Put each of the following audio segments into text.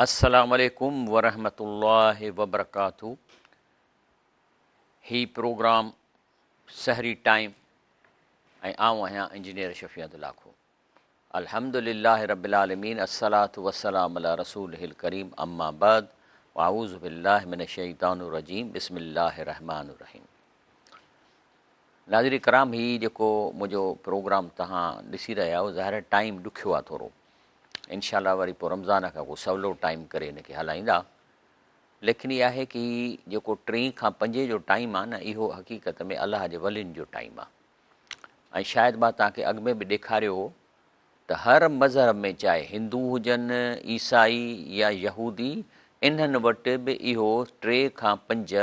السلام عليڪم ورحمة الله وبرڪاته هي پروگرام سحري ٽائيم ۽ آئون آهيان انجنيئر شفيع عبدالله الحمد لله رب العالمين الصلاة والسلام علي رسوله الڪريم اما بعد اعوذ بالله من الشيطان الرجيم بسم الله الرحمن الرحيم ناظرين ڪرام هي جيڪو منهنجو پروگرام توهان ڏسي رهيا آهيو ظاهر آهي ٽائيم ڏکيو آهي ٿورو انشاء الله وري پوء رمضان کان ڪو سولو ٽائيم ڪري هن کي هلائيندا ليڪن هي آهي ڪي هي جيڪو ٽين کان پنجين جو ٽائيم آهي نه اهو حقيقت ۾ الله جي ولين جو ٽائيم آهي ۽ شايد مان توهان کي اڳ ۾ به ڏيکاريو هو ته هر مذهب ۾ چاهي هندو هجن، عيسائي يا يهودي انهن وٽ به اهو ٽي کان پنج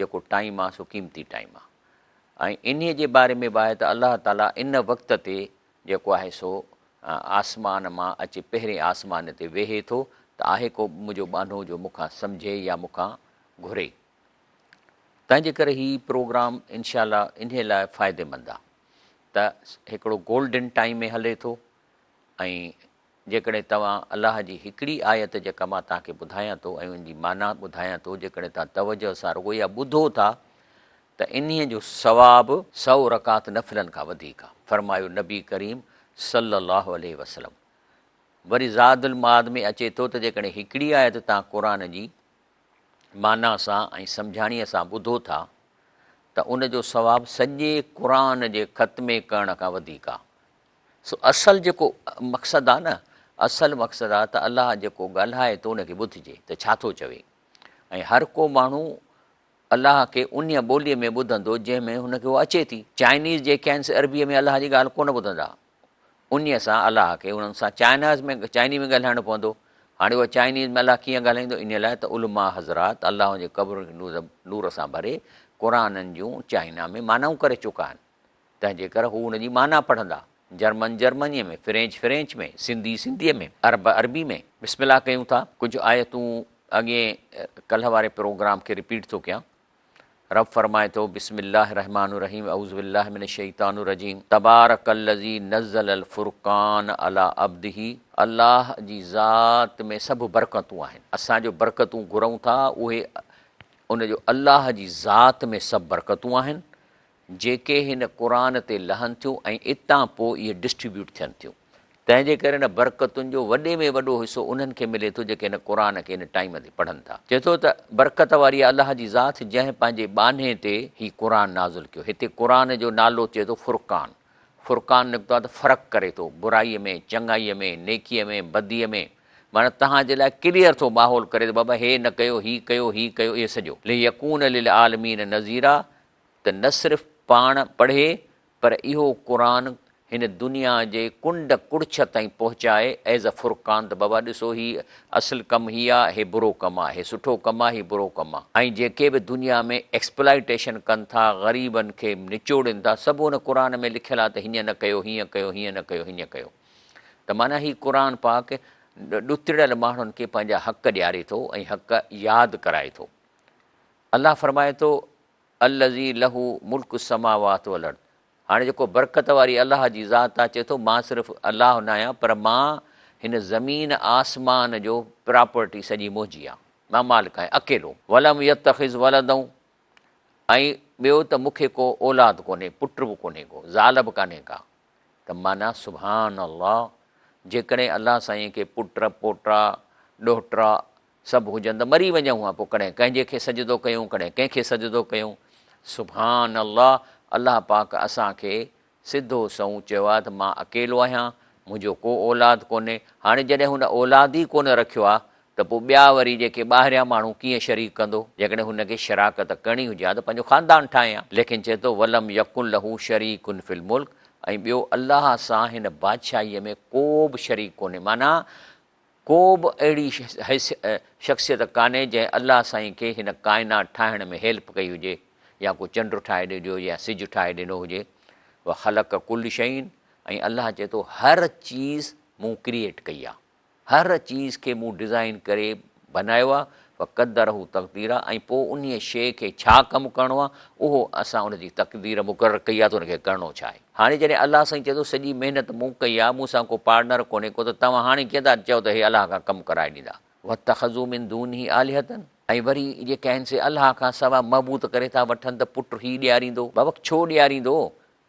جيڪو ٽائيم آ سو قيمتي ٽائيم آ ۽ انهي جي باري ۾ به آهي ته الله تعالي ان وقت تي جيڪو آهي سو آسمان مان اچي پهرين آسمان تي ويهي ٿو ته آهي ڪو منهنجو ٻانهو جو مون کان سمجهي يا مون کان گهري تنهن جي ڪري هي پروگرام انشاء الله انهي لاء فائديمند آ. ته هڪڙو گولڊن ٽائيم ۾ هلي ٿو ۽ جيڪڏهن توهان الله جي هڪڙي آيت جيڪا مان توهان کي ٻڌايان ٿو ۽ ان جي معنيٰ ٻڌايان ٿو جيڪڏهن توهان توجه سان رڳو اها ٻڌو ٿا ته انهيء جو ثواب سئو رڪعت نفلن کان وڌيڪ آ فرمايو نبي ڪريم صلي الله عليه وسلم وري زاد المعاد ۾ اچي ٿو ته جيڪڏهن هڪڙي آيت توهان قرآن جي معنيٰ سان ۽ سمجهاڻيء سان ٻڌو ٿا ته ان جو ثواب سڄي قرآن جي ختمي ڪرڻ کان وڌيڪ آ. سو اصل جيڪو مقصد آ نه، اصل مقصد آ ته الله جيڪو ڳالهائي ٿو ان کي ٻڌجي ته ڇا ٿو چوي ۽ هر ڪو ماڻهو الله کي انهيء ٻوليء ۾ ٻڌندو جنهن ۾ هن کي اها اچي ٿي. چائنيز جيڪي آهن سي عربيء ۾ الله جي ڳالهه ڪونه ٻڌندا. انهيء سان الله کي انهن سان چائناز ۾ چائني ۾ ڳالهائڻو پوندو. هاڻي اها چائنيز ۾ الله ڪيئن ڳالهائيندو؟ انهيء لاء ته علماء حضرات الله جي قبرن کي نور سان ڀري قرآنن جون چائنا ۾ معنائون ڪري چڪا آهن. تنهن جي ڪري هو ان جي معنيٰ پڙهندا. جرمن جرمنيء ۾، فرينچ فرينچ ۾، سنڌي سنڌيء ۾، عرب عربي ۾. بسم الله ڪيون ٿا. ڪجهه آيتون اڳئين ڪلهه واري پروگرام کي رپيٽ ٿو ڪيان. رب فرمائي ٿو، بسم الله الرحمٰن الرحيم اعوذ بالله من الشيطان الرجيم تبارڪ الذي نزل الفرقان علي عبده الله جي ذات ۾ سڀ برڪتون آهن اسان جو برڪتون گهرون ٿا اهي ان جو الله جي ذات ۾ سڀ برڪتون آهن جيڪي هن قرآن تي لهن ٿيون ۽ اتان پوء اهي ڊسٽريبيوٽ ٿين ٿيون. تنهن جي ڪري ان برڪتن جو وڏي ۾ وڏو حصو انهن کي ملي ٿو جيڪي هن قرآن کي هن ٽائيم تي پڙهن ٿا. چئي ٿو ته برڪت واري آهي الله جي ذات جنهن پنهنجي ٻانهي تي هي قرآن نازل ڪيو. هتي قرآن جو نالو چئي ٿو فرقان. فرقان نڪتو آهي ته فرق ڪري ٿو برائي ۾ چڱائي ۾ نيڪي ۾ بدي ۾ معنيٰ توهان جي لاء ڪليئر ٿو ماحول ڪري ته بابا هي نه ڪيو هي ڪيو هي ڪيو اهي سڄو ليڪون للعالمين نذيرا ته نه صرف پاڻ پڙهي پر اهو قرآن هن دنيا جي ڪنڊ ڪڙڇ تائين پهچائي ايز ا فرقان ته بابا ڏسو هي اصل ڪم هي آ هي برو ڪم آ هي سٺو ڪم آ هي برو ڪم آ ۽ جيڪي به دنيا ۾ ايڪسپلائيٽيشن ڪن ٿا غريبن کي نچوڙين ٿا سڀ ان قرآن ۾ لکيل آ ته هيئن نه ڪيو هيئن ڪيو هيئن نه ڪيو هيئن ڪيو ته معنيٰ هي قرآن پاڪ ڏتڙيل ماڻهن کي پنهنجا حق ڏياري ٿو ۽ حق ياد ڪرائي ٿو الله فرمائي ٿو الذي له ملڪ السماوات والارض هاڻي جيڪو برڪت واري الله جي ذات آ چئي ٿو مان صرف الله ناهيان پر مان هن زمين آسمان جو پراپرٽي سڄي منهنجي آ مان مالڪ آهيان اڪيلو ولم يتخذ ولدا ۽ ٻيو ته مون کي ڪو اولاد ڪونهي پٽ به ڪونهي ڪو زال به ڪانهي ڪا ته معنيٰ سبحان الله جيڪڏهن الله سائين کي پٽ پوٽا ڏوهٽا سڀ هجن ته مري وڃون ها پوء ڪڏهن ڪنهن جي کي سجدو ڪيون ڪڏهن ڪنهن کي سجدو ڪيون سبحان الله الله پاڪ اسان کي سڌو سنئون چيو آهي ته مان اڪيلو آهيان منهنجو ڪو اولاد ڪونهي هاڻي جڏهن هن اولاد ئي ڪونه رکيو آهي ته پوء ٻيا وري جيڪي ٻاهريان ماڻهو ڪيئن شريڪ ڪندو جيڪڏهن هن کي شراڪت ڪرڻي هجي ها ته پنهنجو خاندان ٺاهي ها ليڪن چئي ٿو ولم يڪن له شريڪ في الملڪ ۽ ٻيو الله سان هن بادشاهي ۾ ڪو به شريڪ ڪونهي معنيٰ ڪو به اهڙي شخصيت ڪانهي جنهن الله سائين کي هن ڪائنات ٺاهڻ ۾ هيلپ ڪئي هجي يا ڪو چنڊ ٺاهي ڏنو هجي يا سج ٺاهي ڏنو هجي. وخلق ڪل شيء ۽ الله چئي ٿو هر چيز مون ڪريئيٽ ڪئي آهي هر چيز کي مون ڊزائين ڪري بنايو آهي وقدره تقديرا ۽ پوء انهيء شيء کي ڇا ڪم ڪرڻو آهي اهو اسان ان جي تقدير مقرر ڪئي آهي ته ان کي ڪرڻو ڇا آهي. هاڻي جڏهن الله سائين چئي ٿو سڄي محنت مون ڪئي آهي مون سان ڪو پارٽنر ڪونهي ڪو ته توهان هاڻي ڪيئن ٿا چئو ته هي الله کان ڪم ڪرائي ڏيندا. واتخذوا من دونه آلهة ۽ وري جيڪي آهن سي الله کان سوا معبود ڪري ٿا وٺن ته پٽ هي ڏياريندو. بابا ڇو ڏياريندو؟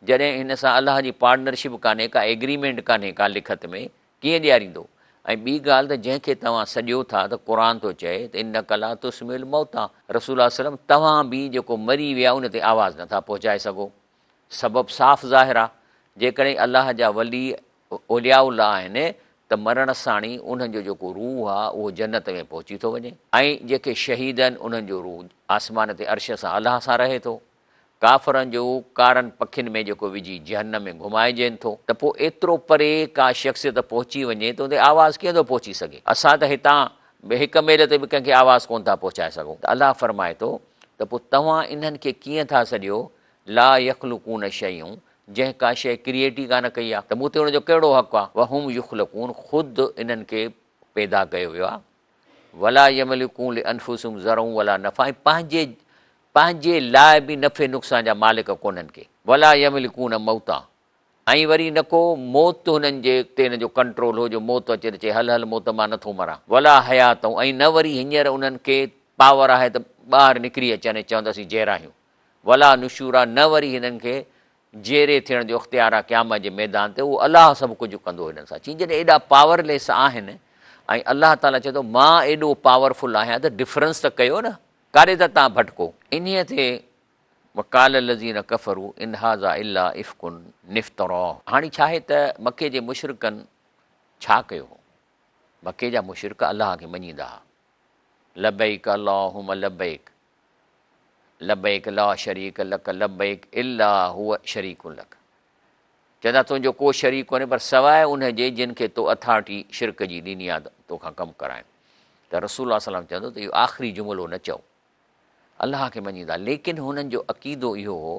جڏهن هن سان الله جي پارٽنرشپ ڪانهي ڪا ايگريمينٽ ڪانهي ڪا لکت ۾ ڪيئن ڏياريندو؟ ۽ ٻي ڳالهه ته جنهن کي توهان سڏيو ٿا ته قرآن ٿو چئي ته انک لا تسمع الموتيٰ رسول الله صلعم توهان به جيڪو مري ويا ان تي آواز نٿا پهچائي سگهو. سبب صاف ظاهر آ جيڪڏهن الله جا ولي اولياء الله آهن ته مرڻ ساڻ ئي انهن جو جيڪو روح آ اهو جنت ۾ پهچي ٿو وڃي ۽ جيڪي شهيد آهن انهن جو روح آسمان تي عرش سان الله سان رهي ٿو. ڪافرن جو ڪارن پکين ۾ جيڪو وجهي جهنم ۾ گهمائجين ٿو ته پوء ايترو پري ڪا شخصيت پهچي وڃي ته ان تي آواز ڪيئن ٿو پهچي سگهي؟ اسان ته هتان هڪ ميل تي به ڪنهن کي آواز ڪونه ٿا پهچائي سگهون ته الله فرمائي ٿو ته پوء توهان انهن کي ڪيئن ٿا سڏيو لا يخلقون شيئا جنهن ڪا شيء ڪريئيٽ ئي ڪانه ڪئي آهي ته مون تي ان جو ڪهڙو حق آهي؟ وهم يخلقون خود انهن کي پيدا ڪيو ويو آهي ولا يملڪون لانفسهم ضرا ولا نفعا ۽ پنهنجي پنهنجي لاء به نفعي نقصان جا مالڪ ڪونهن ڪي ولا يملڪون موتا ۽ وري نه ڪو موت هنن جي تي هن جو ڪنٽرول هو جو موت اچي ته چئي هل هل موت مان نٿو مران ولا حيات ۽ نه وري هينئر انهن کي پاور آهي ته ٻاهر نڪري اچن ۽ چون ته اسين جيئرا آهيون ولا نشورا نه وري هنن کي جيئري ٿيڻ جو اختيار آهي قيامت جي ميدان تي اهو الله سڀ ڪجهه ڪندو هنن سان چين جڏهن ايڏا پاور ليس آهن ۽ الله تعالي چئي ٿو مان ايڏو پاور فل آهيان ته ڊفرنس ته ڪيو نه ڪاڏي ٿا تان ڀٽڪو انهيء تي وقال الذين ڪفروا ان هذا الا افڪ افتراه. هاڻي ڇا آهي ته مڪي جي مشرڪن ڇا ڪيو هو؟ مڪي جا مشرڪ الله کي مڃيندا ها لبيڪ اللهم لبيڪ لبيڪ لا شريڪ لڪ لبيڪ الا هو شريڪ لڪ چوندا تنهنجو ڪو شريڪ ڪونهي پر سواء ان جي جن کي تو اٿارٽي شرڪ جي ڏني آهي توکان ڪم ڪرائن ته رسول الله صلي الله عليه وسلم چوندو ته اهو آخري جملو نه چئو الله کي مڃيندا ليڪن هنن جو عقيدو اهو هو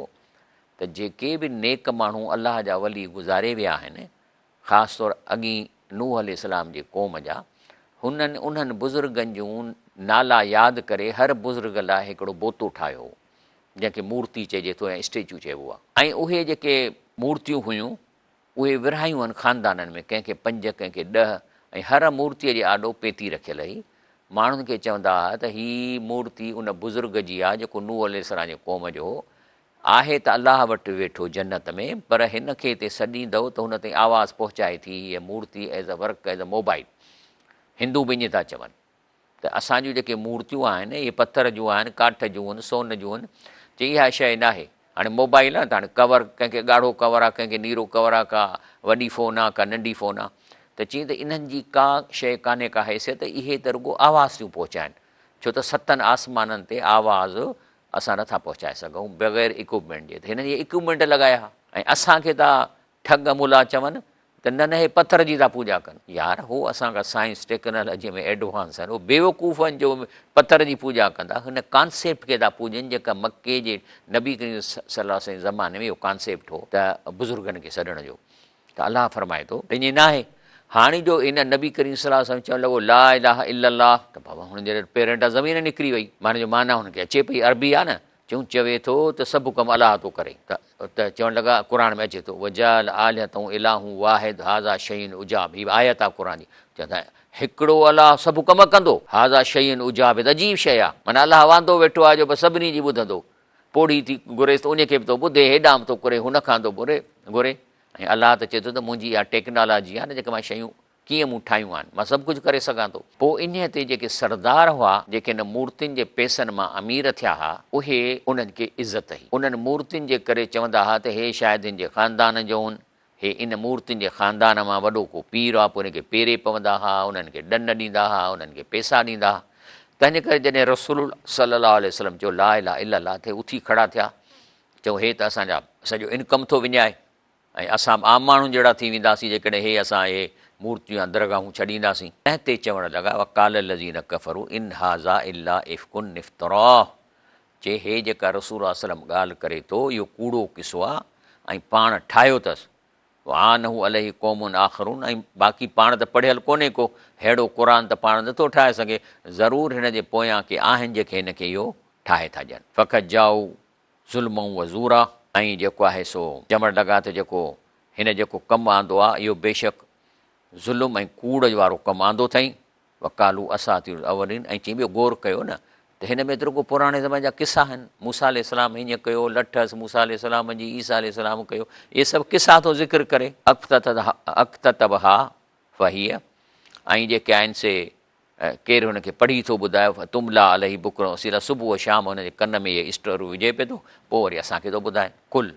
ته جيڪي به نيڪ ماڻهو الله جا ولي گذاري ويا آهن خاص طور اڳئين نوح عليه السلام جي قوم جا، هنن انهن بزرگن جون نالا ياد ڪري هر بزرگ لاء هڪڙو بوتو ٺاهيو هو، جنهن کي مورتي چئجي ٿو يا اسٽيچو چئبو آهي ۽ اهي جيڪي مورتيون هيون، اهي ورهايون هن خاندانن ۾ ڪنهن کي پنج، ڪنهن کي ڏهه ۽ هر مورتيء جي آڏو پيتي رکيل هئي. ماڻهن کي چوندا هئا ته هي مورتي ان بزرگ جي آهي جيڪو نوح عليه السلام جي قوم جو هو، آهي ته الله وٽ ويٺو جنت ۾، پر هن کي هتي سڏيندؤ ته هن تائين آواز پهچائي ٿي هيء مورتي as a work as a mobile. هندو به ائين ٿا چون ته اسان جون جيڪي مورتيون آهن اهي پٿر جون آهن، ڪاٺ جون آهن، سون جون آهن، چي اها شيء ناهي. هاڻي موبائل آهي نه ته هاڻي ڪور ڪنهن کي ڳاڙهو ڪور آهي، ڪنهن کي نيرو ڪور آهي، ڪا وڏي فون آهي، ڪا ننڍي فون آهي ته چين ته انهن جي ڪا شيء ڪانهي ڪا حيثيت، اهي ته رڳو آواز ٿيون پهچائن، ڇو ته ستن آسمانن تي آواز اسان نٿا پهچائي سگهون بغير اڪوپمينٽ جي ته هنن اهي اڪوپمينٽ لڳايا ۽ اسان کي ٿا ٺڳ ملا چون ته نه نه هي پٿر جي ٿا پوڄا ڪن يار هو اسان کان سائنس ٽيڪنالاجي ۾ ايڊوانس آهن هو بيوقوف آهن جو پٿر جي پوڄا ڪندا هن ڪانسيپٽ کي ٿا پوڄن جيڪا مڪي جي نبي ڪريم صلي الله عليه وسلم زماني ۾ اهو ڪانسيپٽ هو ته بزرگن کي سڏڻ جو ته الله فرمائي ٿو ته ائين ناهي. هاڻي جو ان نبي ڪريم صلي الله عليه وسلم چوڻ لڳو لا اله الا الله ته بابا هن جي پيرن هيٺان زمين نڪري وئي معنيٰ جو معنيٰ هن کي اچي پئي عربي آ نه چون چوي ٿو ته سڀ ڪم الله ٿو ڪري ته چوڻ لڳا قرآن ۾ اچي ٿو وجعل آلهتهم اله واحد هذا شيء عجاب هي آيت آ قرآن جي چون ٿا هڪڙو الله سڀ ڪم ڪندو هذا شيء عجاب هي ته عجيب شيء آ معنيٰ الله واندو ويٺو آ جو بس سڀني جي ٻڌندو پوڙهي ٿي گهريس ته ان کي به ٿو ٻڌي هيڏانهن به ٿو گهري هن کان ٿو گهري گهري ۽ الله ته چئي ٿو ته منهنجي اها ٽيڪنالاجي آهي نه جيڪا مان شيون ڪيئن مون ٺاهيون آهن، مان سڀ ڪجهه ڪري سگهان ٿو. پوء انهيء تي جيڪي سردار هئا، جيڪي انهن مورتين جي پئسن مان امير ٿيا ها، اهي انهن کي عزت هئي. انهن مورتين جي ڪري چوندا ها ته هي شايد هن جي خاندان جو هن، هي ان مورتين جي خاندان مان وڏو ڪو پير آ، پوء انهن کي پيري پوندا ها، انهن کي ڏن ڏيندا ها، انهن کي پئسا ڏيندا ها. تنهنجي ڪري جڏهن رسول الله صلي الله عليه وسلم چيو لا اله الا الله ته اٿي کڙا ٿيا. چئو هي ته اسان جا سڄو انڪم ٿو وڃائي ۽ اسان به عام ماڻهن جهڙا ٿي وينداسين جيڪڏهن هي اسان اهي مورتيون يا درگاهون ڇڏينداسين. تنهن تي چوڻ لڳا، وقال الذين ڪفروا ان هذا الا افڪ افتراه چي هي جيڪا رسول الله صلعم ڳالهه ڪري ٿو اهو ڪوڙو قصو آ ۽ پاڻ ٺاهيو اٿس واعانه عليه قوم آخرون ۽ باقي پاڻ ته پڙهيل ڪونهي ڪو ههڙو قرآن ته پاڻ نٿو ٺاهي سگهي ضرور هن جي پويان ڪي آهن جيڪي هن کي اهو ٺاهي ٿا ڏين. فقد جاءوا ظلما و زورا ۽ جيڪو آهي سو چوڻ لڳا ته جيڪو هن جيڪو ڪم آندو آهي اهو بيشڪ ظلم ۽ ڪوڙ وارو ڪم آندو اٿئين. وقالوا اساطير الاولين ۽ چئين ٻيو غور ڪيو نه ته هن ۾ ته رڳو پراڻي زماني جا قصا آهن، موسيٰ عليه السلام هيئن ڪيو، لٺ هيس موسيٰ عليه السلام جي، عيسيٰ عليه السلام ڪيو، اهي سڀ قصا ٿو ذڪر ڪري. اڪتتبها فهي ۽ جيڪي آهن سي ڪير هن کي پڙهي ٿو ٻڌائي، فتمليٰ عليه بڪرة واصيلا صبح و شام هن جي ڪن ۾ اهي اسٽوريون وجهي پئي ٿو، پوء وري اسان کي ٿو ٻڌائي. قل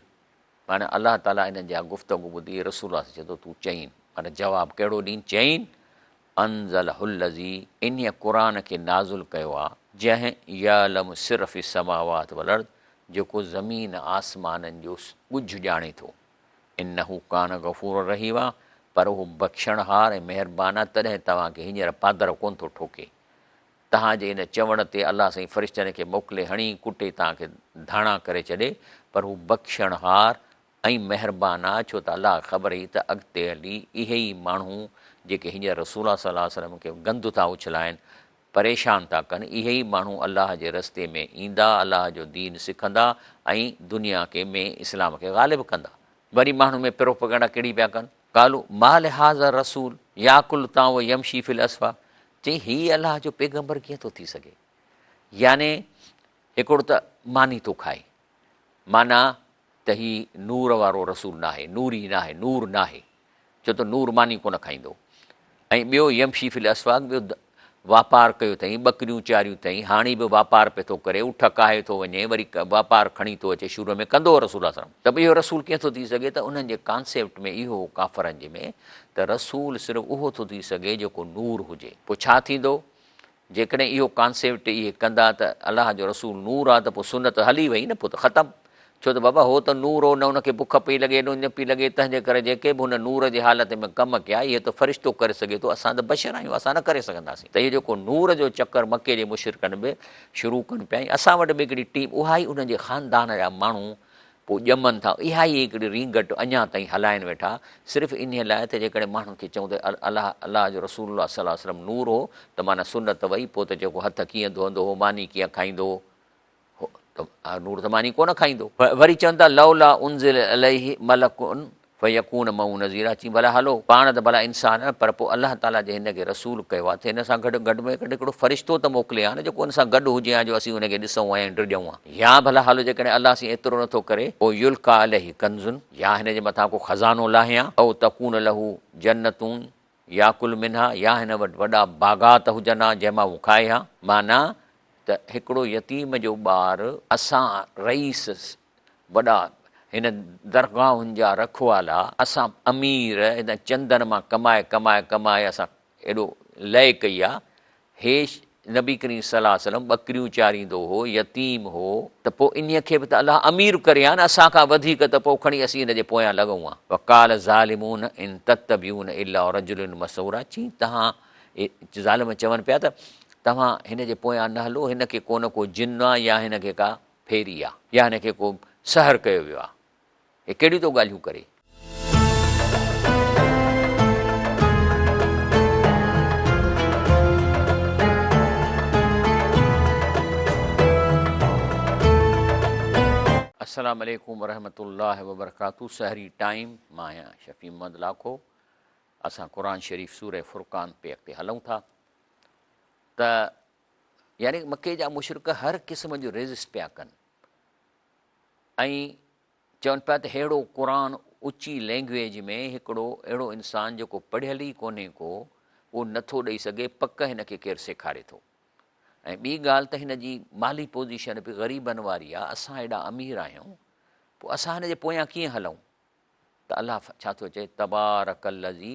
معنيٰ الله تعاليٰ انهن جي اها گفتگو ٻڌي رسول الله چئي ٿو تون چئين معنيٰ جواب ڪهڙو ڏين چئين انزله الذي انهيء قرآن کي نازل ڪيو آ جنهن يعلم السر في السماوات والارض جيڪو زمين آسمانن جو ڳجهه ڄاڻي ٿو انه ڪان غفورا رحيما پر اهو بخشڻهار ۽ مهربان آ تڏهن توهان کي هينئر پادر ڪونه ٿو ٺوڪي توهان جي ان چوڻ تي الله سائين فرشتن کي موڪلي هڻي ڪٽي توهان کي ڌاڻا ڪري ڇڏي، پر هو بخشڻهار ۽ مهربان آ، ڇو ته الله کي خبر هئي ته اڳتي هلي اهي ئي ماڻهو جيڪي هينئر رسول الله صلي الله عليه وسلم کي گند ٿا اڇلائن، پريشان ٿا ڪن، اهي ئي ماڻهو الله جي رستي ۾ ايندا، الله جو دين سکندا ۽ دنيا کي ۾ اسلام کي غالب ڪندا. وري ماڻهن ۾ پروپئگنڊا ڪهڙي پيا ڪن؟ قالوا ما لهذا الرسول ياڪل الطعام ويمشي في الاسواق چئي هي الله جو پيغمبر ڪيئن ٿو ٿي سگهي؟ يعني هڪڙو ته ماني ٿو کائي معنيٰ ته هي نور وارو رسول ناهي، نوري ناهي، نور ناهي، ڇو ته نور ماني ڪونه کائيندو ۽ ٻيو يمشي في الاسواق ٻيو واپار ڪيو اٿئي، ٻڪريون چاريون اٿئي، هاڻي به واپار پئي ٿو ڪري، اٺ ڪاهي ٿو وڃي، وري واپار کڻي ٿو اچي، شروع ۾ ڪندو هو رسول الله صلي الله عليه وسلم ته به اهو رسول ڪيئن ٿو ٿي سگهي ته انهن جي ڪانسيپٽ ۾ اهو هو ڪافرن جي ۾ ته رسول صرف اهو ٿو ٿي سگهي جيڪو نور هجي. پوء ڇا ٿيندو؟ جيڪڏهن اهو ڪانسيپٽ اهي ڪندا ته الله جو رسول نور آ ته پوء سنت هلي وئي نه پوء ته ختم. ڇو ته بابا هو ته نور هو نه ان کي بک پئي لڳي نه اڃ پئي لڳي تنهن جي ڪري جيڪي به هن نور جي حالت ۾ ڪم ڪيا اهي ته فرشتو ڪري سگهي ٿو اسان ته بشر آهيون اسان نه ڪري سگهنداسين ته اهو جيڪو نور جو چڪر مڪي جي مشرڪن به شروع ڪن پيا ۽ اسان وٽ به هڪڙي ٽيم اها ئي انهن جي خاندان جا ماڻهو پوء ڄمن ٿا، اها ئي هڪڙي رينگٽ اڃا تائين هلائين ويٺا، صرف انهيء لاء ته جيڪڏهن ماڻهن کي چئون ته الله الله جو رسول الله صلي الله عليه وسلم نور هو ته معنيٰ سنت وئي، پوء ته جيڪو هٿ ڪيئن ڌوئندو هو، ماني ڪيئن کائيندو هو ته نور ته ماني ڪونه کائيندو. وري چون ٿا لولا انزل عليه ملڪ فيڪون معه نذيرا چين ڀلا هلو پاڻ ته ڀلا انسان آهن پر پوء الله تعاليٰ جي هن کي رسول ڪيو آهي ته هن سان گڏ گهٽ ۾ گهٽ هڪڙو فرشتو ته موڪلي ها نه جيڪو هن سان گڏ هجي ها جو اسين هن کي ڏسون ها ۽ ڊڄون ها يا ڀلا هلو جيڪڏهن الله سين ايترو نٿو ڪري پوء يلقيٰ عليه ڪنز يا هن جي مٿان ڪو خزانو لاهي ها او تڪون له جنة ياڪل منها يا هن وٽ وڏا باغات هجن ها جنهن مان هو کائي ها معنيٰ ته هڪڙو يتيم جو ٻار اسان رئيس وڏا هن درگاهن جا رکوالا، اسان امير هن چندن مان ڪمائي ڪمائي ڪمائي اسان ايڏو لئه ڪئي آ، هي نبي ڪريم صلي الله عليه وسلم ٻڪريون چاريندو هو، يتيم هو، ته پوء انهيء کي به ته الله امير ڪري ها نه اسان کان وڌيڪ ته پوء کڻي اسين هن جي پويان لڳون ها. وقال الظالمون ان تتبعون الا رجلا مسحورا چي توهان اهي ظالم چون پيا ته توهان هن جي پويان نه هلو، هن کي ڪو نه ڪو جن آ يا هن کي ڪا ڦيري آ يا هن کي ڪو سحر ڪيو ويو آ. هي ڪهڙيون ٿو ڳالهيون ڪري. السلام عليڪم ورحمة الله وبرڪاته سحري ٽائيم مان آهيان شفيع محمد لاکو اسان قرآن شريف سوره فرقان پي اڳتي هلون ٿا ته يعني مڪي جا مشرڪ هر قسم جو ريزسٽ پيا ڪن ۽ چون پيا ته ههڙو قرآن اچي لينگويج ۾ هڪڙو اهڙو انسان جيڪو پڙهيل ئي ڪونهي ڪو اهو نٿو ڏئي سگهي پڪ هن کي ڪير سيکاري ٿو ۽ ٻي ڳالهه ته هن جي مالي پوزيشن به غريبن واري آهي اسان ايڏا امير آهيون پوء اسان هن جي پويان ڪيئن هلون ته الله ڇا ٿو چئي تبارڪ الذي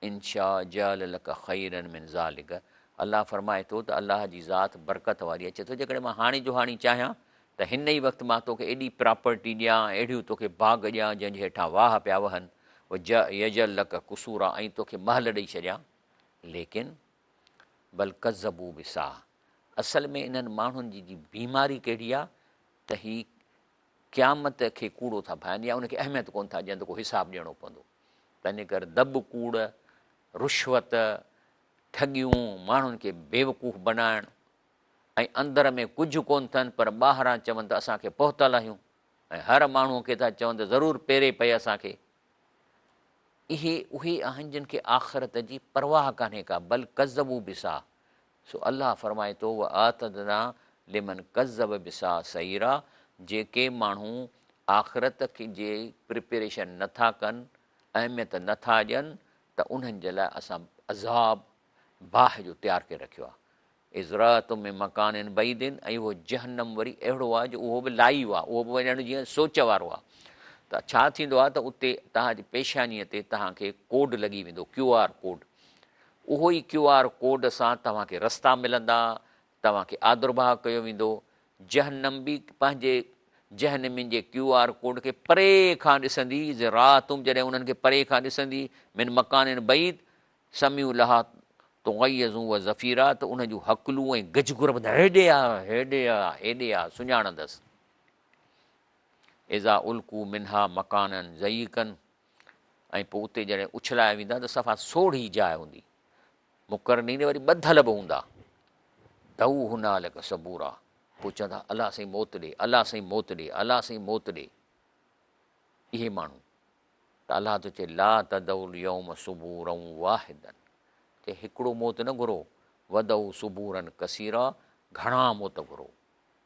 ان شاء جعل لک خيرا من ذلک الله فرمائي ٿو ته الله جي ذات برڪت واري آهي چئي ٿو جيڪڏهن مان هاڻي جو هاڻي چاهيان ته هن ئي وقت مان توکي ايڏي پراپرٽي ڏيان اهڙيون توکي باغ ڏيان جنهن جي هيٺان واهه پيا وهن و يجعل لک قصورا ۽ توکي محل ڏئي ڇڏيان ليڪن بل ڪذبوا بالساعه اصل ۾ انهن ماڻهن جي جي بيماري ڪهڙي آهي ته هي قيامت کي ڪوڙو ٿا ڀائين يا ان کي اهميت ڪونه ٿا ڏين ته ڪو حساب ڏيڻو پوندو. تنهنجي ڪري دٻ ڪوڙ، رشوت، ٺڳيون، ماڻهن کي بيوقوف بنائڻ ۽ اندر ۾ ڪجهه ڪونه اٿن پر ٻاهران چون ته اسان کي پهتل آهيون ۽ هر ماڻهوء کي ٿا چون ته ضرور پيري پئي اسان کي. اهي اهي آهن جن کي آخرت جي پرواهه ڪانهي ڪا، بل ڪذبوا بالساعة، سو الله فرمائي ٿو، واعتدنا لمن ڪذب بالساعة سعيرا، جيڪي ماڻهو آخرت جي پريپريشن نه ٿا ڪن، اهميت نه ٿا ڏين ته انهن جي لاء اسان عذاب باهه جو تيار ڪري رکيو آهي. اذ راتهم من مڪان بعيد ۽ اهو جهنم وري اهڙو آهي جو اهو به لائيو آهي، اهو به وڃڻ جيئن سوچ وارو آهي ته ڇا ٿيندو آهي ته اتي توهان جي پيشانيء تي توهان کي ڪوڊ لڳي ويندو، ڪيو آر ڪوڊ، اهو ئي ڪيو آر ڪوڊ سان توهان کي رستا ملندا، توهان کي آدرڀاء ڪيو ويندو، جهنم به پنهنجي جهنمين جي ڪيو آر ڪوڊ کي پري کان ڏسندي، اذ راتهم جڏهن انهن کي پري کان ڏسندي، من مڪان بعيد سمعوا لها تغيظا و زفيرا ته انهن جون هڪلون ۽ گجگر ٻڌائي هيڏي آ هيڏي آ هيڏي آ سڃاڻندس. اذا القوا منها مڪانا ضيقا ۽ پوء اتي جڏهن اڇلايا ويندا ته صفا سوڙهي جاء هوندي. مقرنين وري ٻڌل به هوندا. دعوا هنالڪ ثبورا پوء چوندا الله سائين موت ڏي الله سائين موت ڏي الله سائين موت ڏي. اهي ماڻهو ته الله ٿو چئي لا تدعوا اليوم ثبورا واحدا چئي هڪڙو موت نه گهرو وادعوا ثبورا ڪثيرا گهڻا موت گهرو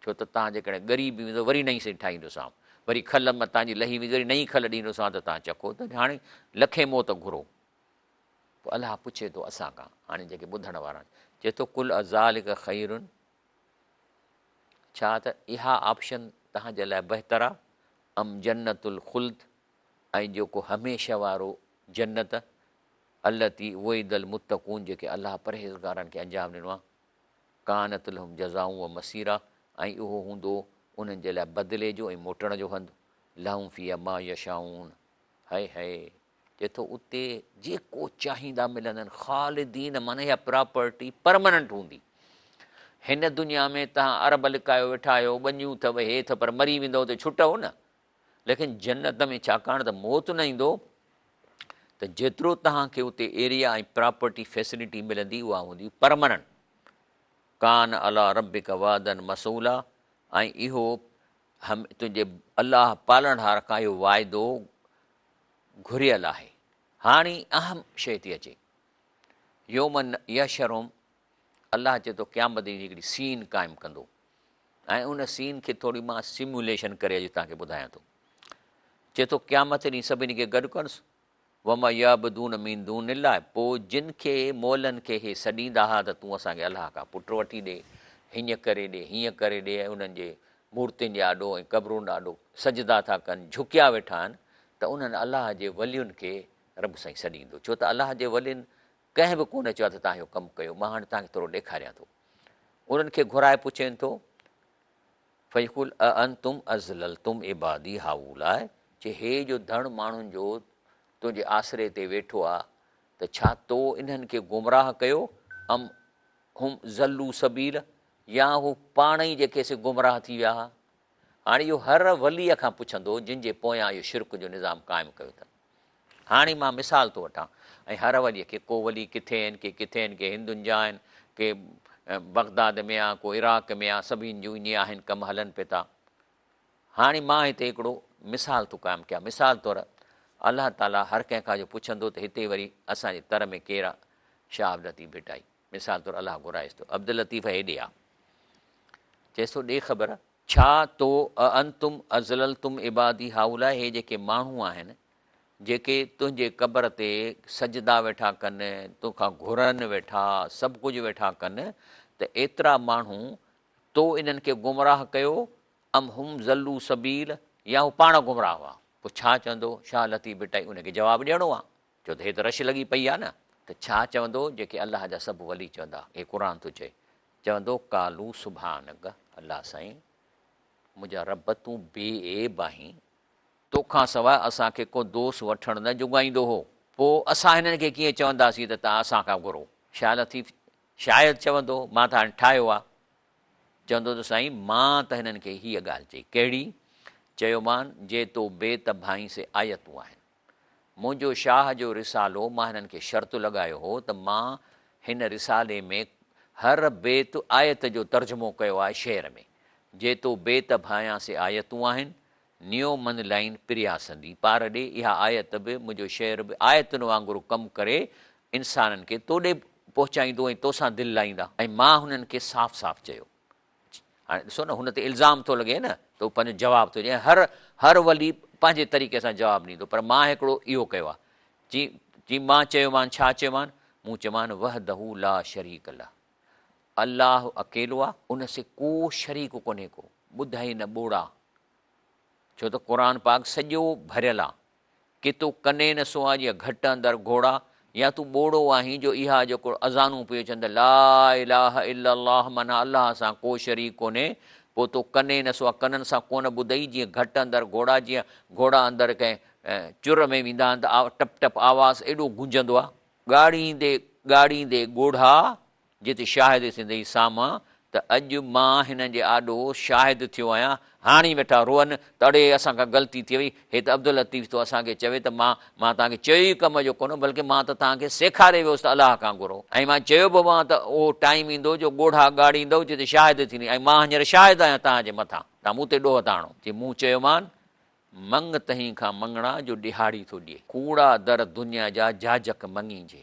ڇو ته توهان جيڪڏهن ڳري به ويندو وري نئين سر ٺاهيندوسانو وري کل مان توهان جي لهي ويندي وري نئين کل ڏيندوسانو ته توهان چکو ته هاڻي لکين موت گهرو پوء الله پڇي ٿو اسان کان هاڻي جيڪي ٻڌڻ وارا آهن چئي ٿو قل اذلڪ خير ڇا ته اها آپشن توهان جي لاء بهتر آهي ام جنت الخلد ۽ جيڪو هميشه وارو جنت، التي وعد المتقون جيڪي الله پرهيزگارن کي انجام ڏنو آهي، ڪانت لهم جزاء و مصيرا ۽ اهو هوندو انهن جي لاء بدلي جو ۽ موٽڻ جو هنڌ، لهم فيها ما يشاءون هئي هئي چئي ٿو اتي جيڪو چاهيندا ملندن، خالدين معنيٰ اها پراپرٽي پرمننٽ هوندي. هن دنيا ۾ توهان ارب لڪايو ويٺا آهيو، ٻنيون اٿو، هي اٿو پر مري ويندؤ ته ڇٽؤ نه. ليڪن جنت ۾ ڇاڪاڻ ته موت نه ايندو ته جيترو توهان کي اتي ايريا ۽ پراپرٽي فيسلٽي ملندي اها هوندي پرمننٽ. ڪان علي ربک وعدا مسئولا ۽ اهو هم تنهنجي الله پالڻهار کان اهو واعدو گهريل آهي. هاڻي اهم شيء ٿي اچي يوم يحشرهم الله چئي ٿو قيامت ڏينهن هڪڙي سين قائم ڪندو ۽ ان سين کي ٿوري مان سميوليشن ڪري اڄ توهان کي ٻڌايان ٿو. چئي ٿو قيامت ڏينهن سڀني کي گڏ ڪندس، وما يعبدون من دون الله پوء جن کي مئلن کي هي سڏيندا ها ته تون اسان کي الله کان پٽ وٺي ڏي، هيئن ڪري ڏي، هيئن ڪري ڏي ۽ انهن جي مورتين جي آڏو ۽ قبرن آڏو سجدا ٿا ڪن، جهڪيا ويٺا آهن ته انهن الله جي ولين کي رب سائين سڏيندو ڇو ته الله جي ولين ڪنهن به ڪونه چيو آهي ته توهان اهو ڪم ڪيو، مان هاڻي توهان کي ٿورو ڏيکاريان ٿو. انهن کي گهرائي پڇين ٿو، فيقول اانتم اضللتم عبادي هؤلاء، چي هي جو ڌڻ ماڻهن جو تنهنجي آسري تي ويٺو آ ته ڇا تو انهن کي گمراهه ڪيو، ام هم ضلوا السبيل يا هو پاڻ ئي جيڪي سي گمراهه ٿي ويا ها. هاڻي اهو هر وليء کان پڇندو جن جي پويان اهو شرڪ جو نظام قائم ڪيو اٿن. هاڻي مان مثال ٿو وٺان ۽ هر وليء کي، ڪو ولي ڪٿي آهن، ڪي ڪٿي آهن، ڪي هندن جا آهن، ڪي بغداد ۾ آ، ڪو عراق ۾ آ، سڀني جون ائين آهن ڪم هلن پئي ٿا. هاڻي مان هتي هڪڙو مثال ٿو قائم ڪيان. مثال طور الله تعاليٰ هر ڪنهن کان جو پڇندو ته هتي وري اسان جي تر ۾ ڪير آ؟ شاهه عبداللطيف ڀٽائي. مثال طور الله گهرائيس ٿو، عبداللطيف هيڏي آ. چئيس ٿو ڏي خبر. ڇا تو اانتم اضللتم عبادي هؤلاء هي جيڪي ماڻهو آهن، جيڪي تنهنجي قبر تي سجدا ويٺا ڪن، تو کان گهرن ويٺا، سڀ ڪجهه ويٺا ڪن، ته ايترا ماڻهو تو انهن کي گمراهه ڪيو، ام هم ضلوا السبيل يا هو پاڻ گمراهه هئا؟ پوء ڇا چوندو؟ شاهه لطيف ڀٽائي ان کي جواب ڏيڻو آهي، ڇو ته هي ته رش لڳي پئي آهي نه. ته ڇا چوندو؟ جيڪي الله جا سڀ ولي چوندا، هي قرآن ٿو چئي، چوندو قالوا سبحانک الله سائين منهنجا رب تون بي عيب آهين، توکان سواء اسان کي ڪو دوست وٺڻ نه جوڳائيندو هو، پوء اسان هنن کي ڪيئن چونداسين ته توهان اسان کان گهرو. شاهه لطيف شايد چوندو مان ته هاڻي ٺاهيو آ، چوندو ته سائين مان ته هنن کي هيء ڳالهه چئي، ڪهڙي؟ چيومان جي تو بيت ڀائين سي آيتون آهن. منهنجو شاهه جو رسالو مان هنن کي شرط لڳايو هو ته مان هن رسالي ۾ هر بيت آيت جو ترجمو ڪيو آهي شعر ۾ جي تو بيت ڀانيان سي آيتون آهن، نيو من لائين پريا سندي پار ڏي اها آيت به منهنجو شعر به آيتن وانگر ڪم ڪري انسانن کي تو ڏي پهچائيندو ۽ توسان دل لائيندا. ۽ مان هنن کي صاف صاف چيو. هاڻي ڏسو نه هن تي الزام ٿو لڳي نه ته هو پنهنجو جواب ٿو ڏئي ۽ هر هر ولي پنهنجي طريقي سان جواب ڏيندو پر مان هڪڙو اهو ڪيو آهي چي چي مان چيومان ڇا چيومان مون چيومان وحده لا شريڪ له الله اڪيلو آ ان سي ڪو شريڪ ڪونهي ڪو ٻڌائي نه ٻوڙا ڇو ته قرآن پاڪ سڄو ڀريل آ ڪي تو ڪني نه سو آ جيئن گهٽ اندر گهوڙا يا تون ٻوڙو آهين جو اها جيڪو اذانون پيو اچن ته لا اله الا الله معنيٰ الله سان ڪو شريڪ ڪونهي پوء تو ڪني نه سو آ ڪنن سان ڪونه ٻڌئي جيئن گهٽ اندر گهوڙا جيئن گهوڙا اندر ڪنهن چر ۾ ويندا آهن ته ٽپ ٽپ آواز ايڏو گونجندو آ. ڳاڙيندي ڳاڙيندي ڳوڙها جت شاهد ٿيندئي سامهان ته اڄ مان هنن جي آڏو شاهد ٿيو آهيان، هاڻي ويٺا روئن ته اڙي اسان کان غلطي ٿي وئي، هي ته عبداللطيف ٿو اسان کي چوي ته مان مان توهان کي چيو ئي ڪم جو ڪونه بلڪه مان ته توهان کي سيکاري ويس ته الله کان گهرو ۽ مان چيو به هومان ته اهو ٽائيم ايندو جو ڳوڙها ڳاڙيندؤ جت شاهد ٿيندي ۽ مان هينئر شاهد آهيان توهان جي مٿان توهان مون تي ڏوهه ٿا هڻو. چي مون چيومان مڱ تنهين کان مڱڻا جو ڏهاڙي ٿو ڏئي. ڪوڙا در دنيا جا جاجڪ مڱيجي.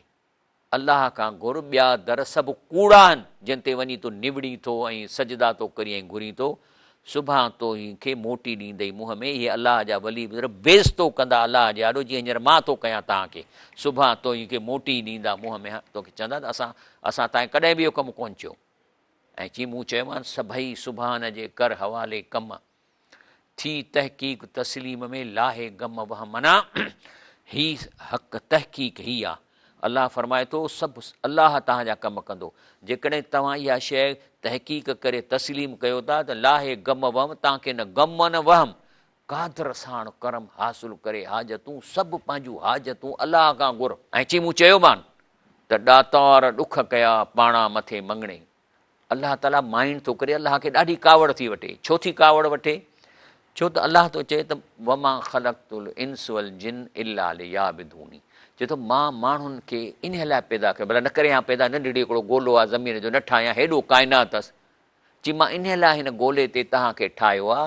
الله کان گهر، ٻيا در سڀ ڪوڙا آهن، جن تي وڃي تون نوڙين ٿو ۽ سجدا ٿو ڪرين ۽ گهرين ٿو، سڀان توهين کي موٽي ڏيندئي منهن ۾، اهي الله جا ولي بزرگ بيعزتو ڪندا الله جي آڏو، جيئن هينئر مان ٿو ڪيان توهان کي، سڀان توهين کي موٽي ڏيندا منهن ۾، توکي چوندا ته اسان اسان توهان کي ڪڏهن به اهو ڪم ڪونه چيو. ۽ چي مون چيومانس، سڀئي سبحان جي ڪر حوالي ڪم. ٿي تحقيق تسليم ۾ لاهي غم وهم معنيٰ هي حق تحقيق هي آ الله فرمائي ٿو سڀ الله توهان جا ڪم ڪندو جيڪڏهن توهان اها شيء تحقيق ڪري تسليم ڪيو ٿا ته لاهي غم وهم توهان کي نه غم نه وهم قادر ساڻ ڪرم حاصل ڪري حاجتون سڀ پنهنجون حاجتون الله کان گهر. ۽ چي مون چيومان ته ڏاتار ڏک ڪيا پاڻا مٿي مڱڻي الله تعاليٰ مائنڊ ٿو ڪري الله کي ڏاڍي ڪاوڙ ٿي وٺي ڇو ٿي ڪاوڙ وٺي ڇو ته الله ٿو چئي ته وما خلقت الانس والجن الا ليعبدوني چئي ٿو مان ماڻهن کي انهي لاء پيدا ڪيو ڀلا نه ڪري هان پيدا ننڍڙي هڪڙو گولو آ زمين جو نه ٺاهيان هيڏو ڪائنات اٿس چي مان انهي لاء هن گولي تي توهان کي ٺاهيو آ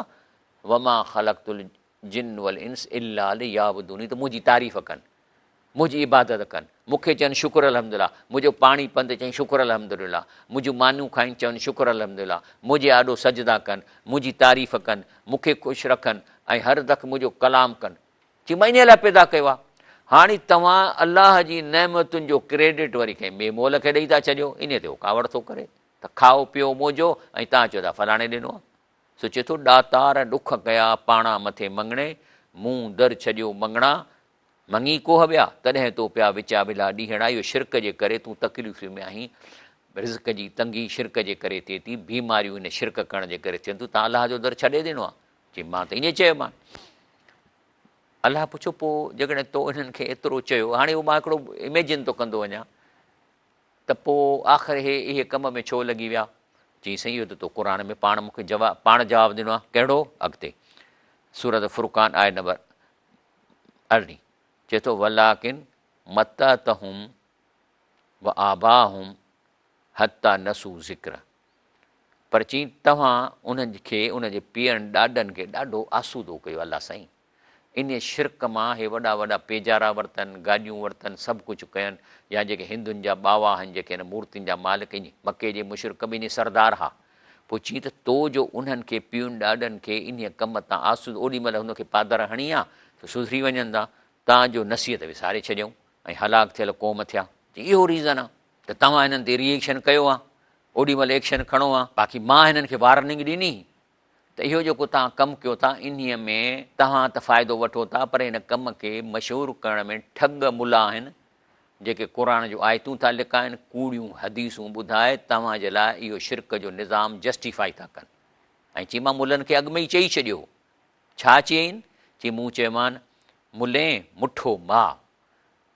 وما خلقت الجن والانس الا ليعبدوني ته منهنجي تعريف ڪن، منهنجي عبادت ڪن، مون کي چون شڪر الحمدلله، منهنجو پاڻي پن ته چئين شڪر الحمدلله، منهنجون مانيون کائين چون شڪر الحمدلله، منهنجي آڏو سجدا ڪن، منهنجي تعريف ڪن، مون کي خوش رکن ۽ هر دک منهنجو ڪلام ڪن. چي مان انهيء لاء پيدا ڪيو آهي. هاڻي توهان الله جي نعمتن جو ڪريڊٽ وري ڪنهن ٻئي مول کي ڏئي ٿا ڇڏيو، انهيء تي هو ڪاوڙ ٿو ڪري ته کائو پيئو منهنجو ۽ توهان چئو ٿا فلاڻي ڏنو آهي. سو چئي ٿو، ڏاتار ڏک ڪيا پاڻا مٿي مڱڻي، مون در ڇڏيو مڱڻا، مڱي ڪوهه ويا، تڏهن تو پيا وچاولا ڏينهڙا، اهو شرڪ جي ڪري تون تڪليفن ۾ آهين، رزق جي تنگي شرڪ جي ڪري ٿئي ٿي، بيماريون ان شرڪ ڪرڻ جي ڪري ٿين ٿيون، تان الله جو در ڇڏي ڏنو آهي؟ چي مان ته ائين چيومان. الله پڇيو، پوء جيڪڏهن تو انهن کي ايترو چيو، هاڻي اهو مان هڪڙو اميجن ٿو ڪندو وڃان، ته پوء آخر هي اهي ڪم ۾ ڇو لڳي ويا؟ چيائين سائين اهو ته تو قرآن ۾ پاڻ مون کي جواب پاڻ جواب ڏنو آهي ڪهڙو؟ اڳتي سورة فرقان آيت نمبر ارڙهين چئي ٿو ولاڪن متعتهم وآباهم حتي نسو ذڪر پر چيائين توهان انهن کي انهن جي پيئرن ڏاڏن کي ڏاڍو آسودو ڪيو الله سائين انهيء شرڪ مان هي وڏا وڏا پيجارا ورتن، گاڏيون ورتن، سڀ ڪجهه ڪين، يا جيڪي هندن جا ٻاوا آهن، جيڪي هن مورتين جا مالڪ انهي مڪي جي مشرڪ به انهي سردار ها. پوء چين ته تو جو انهن کي پيئن ڏاڏن کي انهيء ڪم تان آسودو اوڏي مهل هن کي پادر هڻي ها ته سڌري وڃن ها، تان جو نصيحت وساري ڇڏيائون ۽ هلاڪ ٿيل قوم ٿيا. چي اهو ريزن آ ته توهان هنن تي ري ايڪشن ڪيو ها، اوڏي مهل ايڪشن کڻو ها. باقي مان هنن کي وارننگ ڏني ته اهو جيڪو توهان ڪم ڪيو ٿا انهيء ۾ توهان ته فائدو وٺو ٿا پر هن ڪم کي مشهور ڪرڻ ۾ ٺڳ ملا آهن جيڪي قرآن جون آيتون ٿا لڪائن ڪوڙيون حديثون ٻڌائي توهان جي لاء اهو شرڪ جو نظام جسٽيفائي ٿا ڪن ۽ چي مان ملن کي اڳ ۾ ئي چئي ڇڏيو هو ڇا چيائين چي مون چيومان ملين مٺو ماء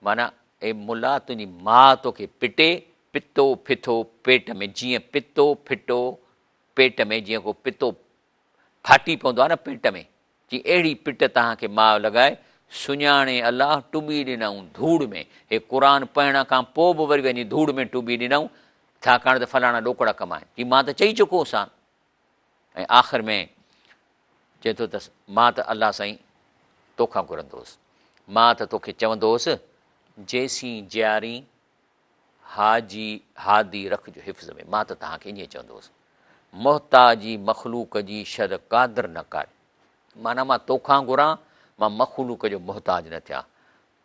معنيٰ اي ملا تنهنجي ماء توکي پٽي پتو ڦٿو پيٽ ۾ جيئن پتو ڦٽو پيٽ ۾ جيئن ڪو پتو ڦاٽي پوندو آهي نه پيٽ ۾ جي اهڙي پٽ توهان کي ماء لڳائي سڃاڻي الله ٽٻي ڏنائون ڌوڙ ۾ هي قرآن پڙهڻ کان پوء به وري وڃي ڌوڙ ۾ ٽٻي ڏنائون ڇاڪاڻ ته فلاڻا ڏوڪڙا ڪمائن جي مان ته چئي چڪو هوسان ۽ آخر ۾ چئي ٿو ته مان ته الله سائين توکان گهرندو هوس، مان ته توکي چوندو هوس، جيسين جيارين حاجي هادي رکج حفظ ۾، مان ته توهان کي ائين چوندو هوس، محتاجي مخلوق جي شد قادر نه ڪر، معنيٰ مان توکان گهران، مان مخلوق جو محتاج نه ٿيان.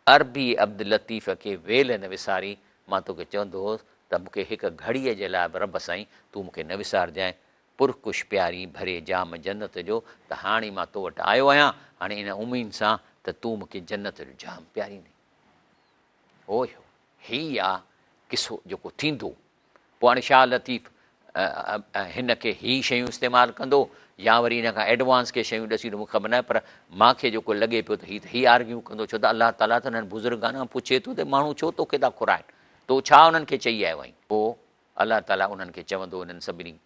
عربي عبداللطيف کي ويل نه وسارين، مان توکي چوندو هوس ته مون کي هڪ گهڙيء جي لاء به رب سائين تون مون کي نه وسارجانء، پرڪش پيارين ڀري جام جنت جو ته هاڻي مان تو وٽ آيو آهيان، هاڻي ان اميد سان ته تون مون کي جنت جو جام پياريندين. هو هي آ قصو جيڪو ٿيندو. پوء هاڻي شاهه لطيف هن کي هي شيون استعمال ڪندو يا وري هن کان ايڊوانس ڪي شيون ڏسي مون کي خبر ناهي پر مان کي جيڪو لڳي پيو ته هي ته هي آرگيو ڪندو ڇو ته الله تعاليٰ ته انهن بزرگان کان پڇي ٿو ته ماڻهو ڇو توکي ٿا گهرائن تو ڇا انهن کي چئي آيو آهين پوء الله تعاليٰ انهن کي چوندو انهن سڀني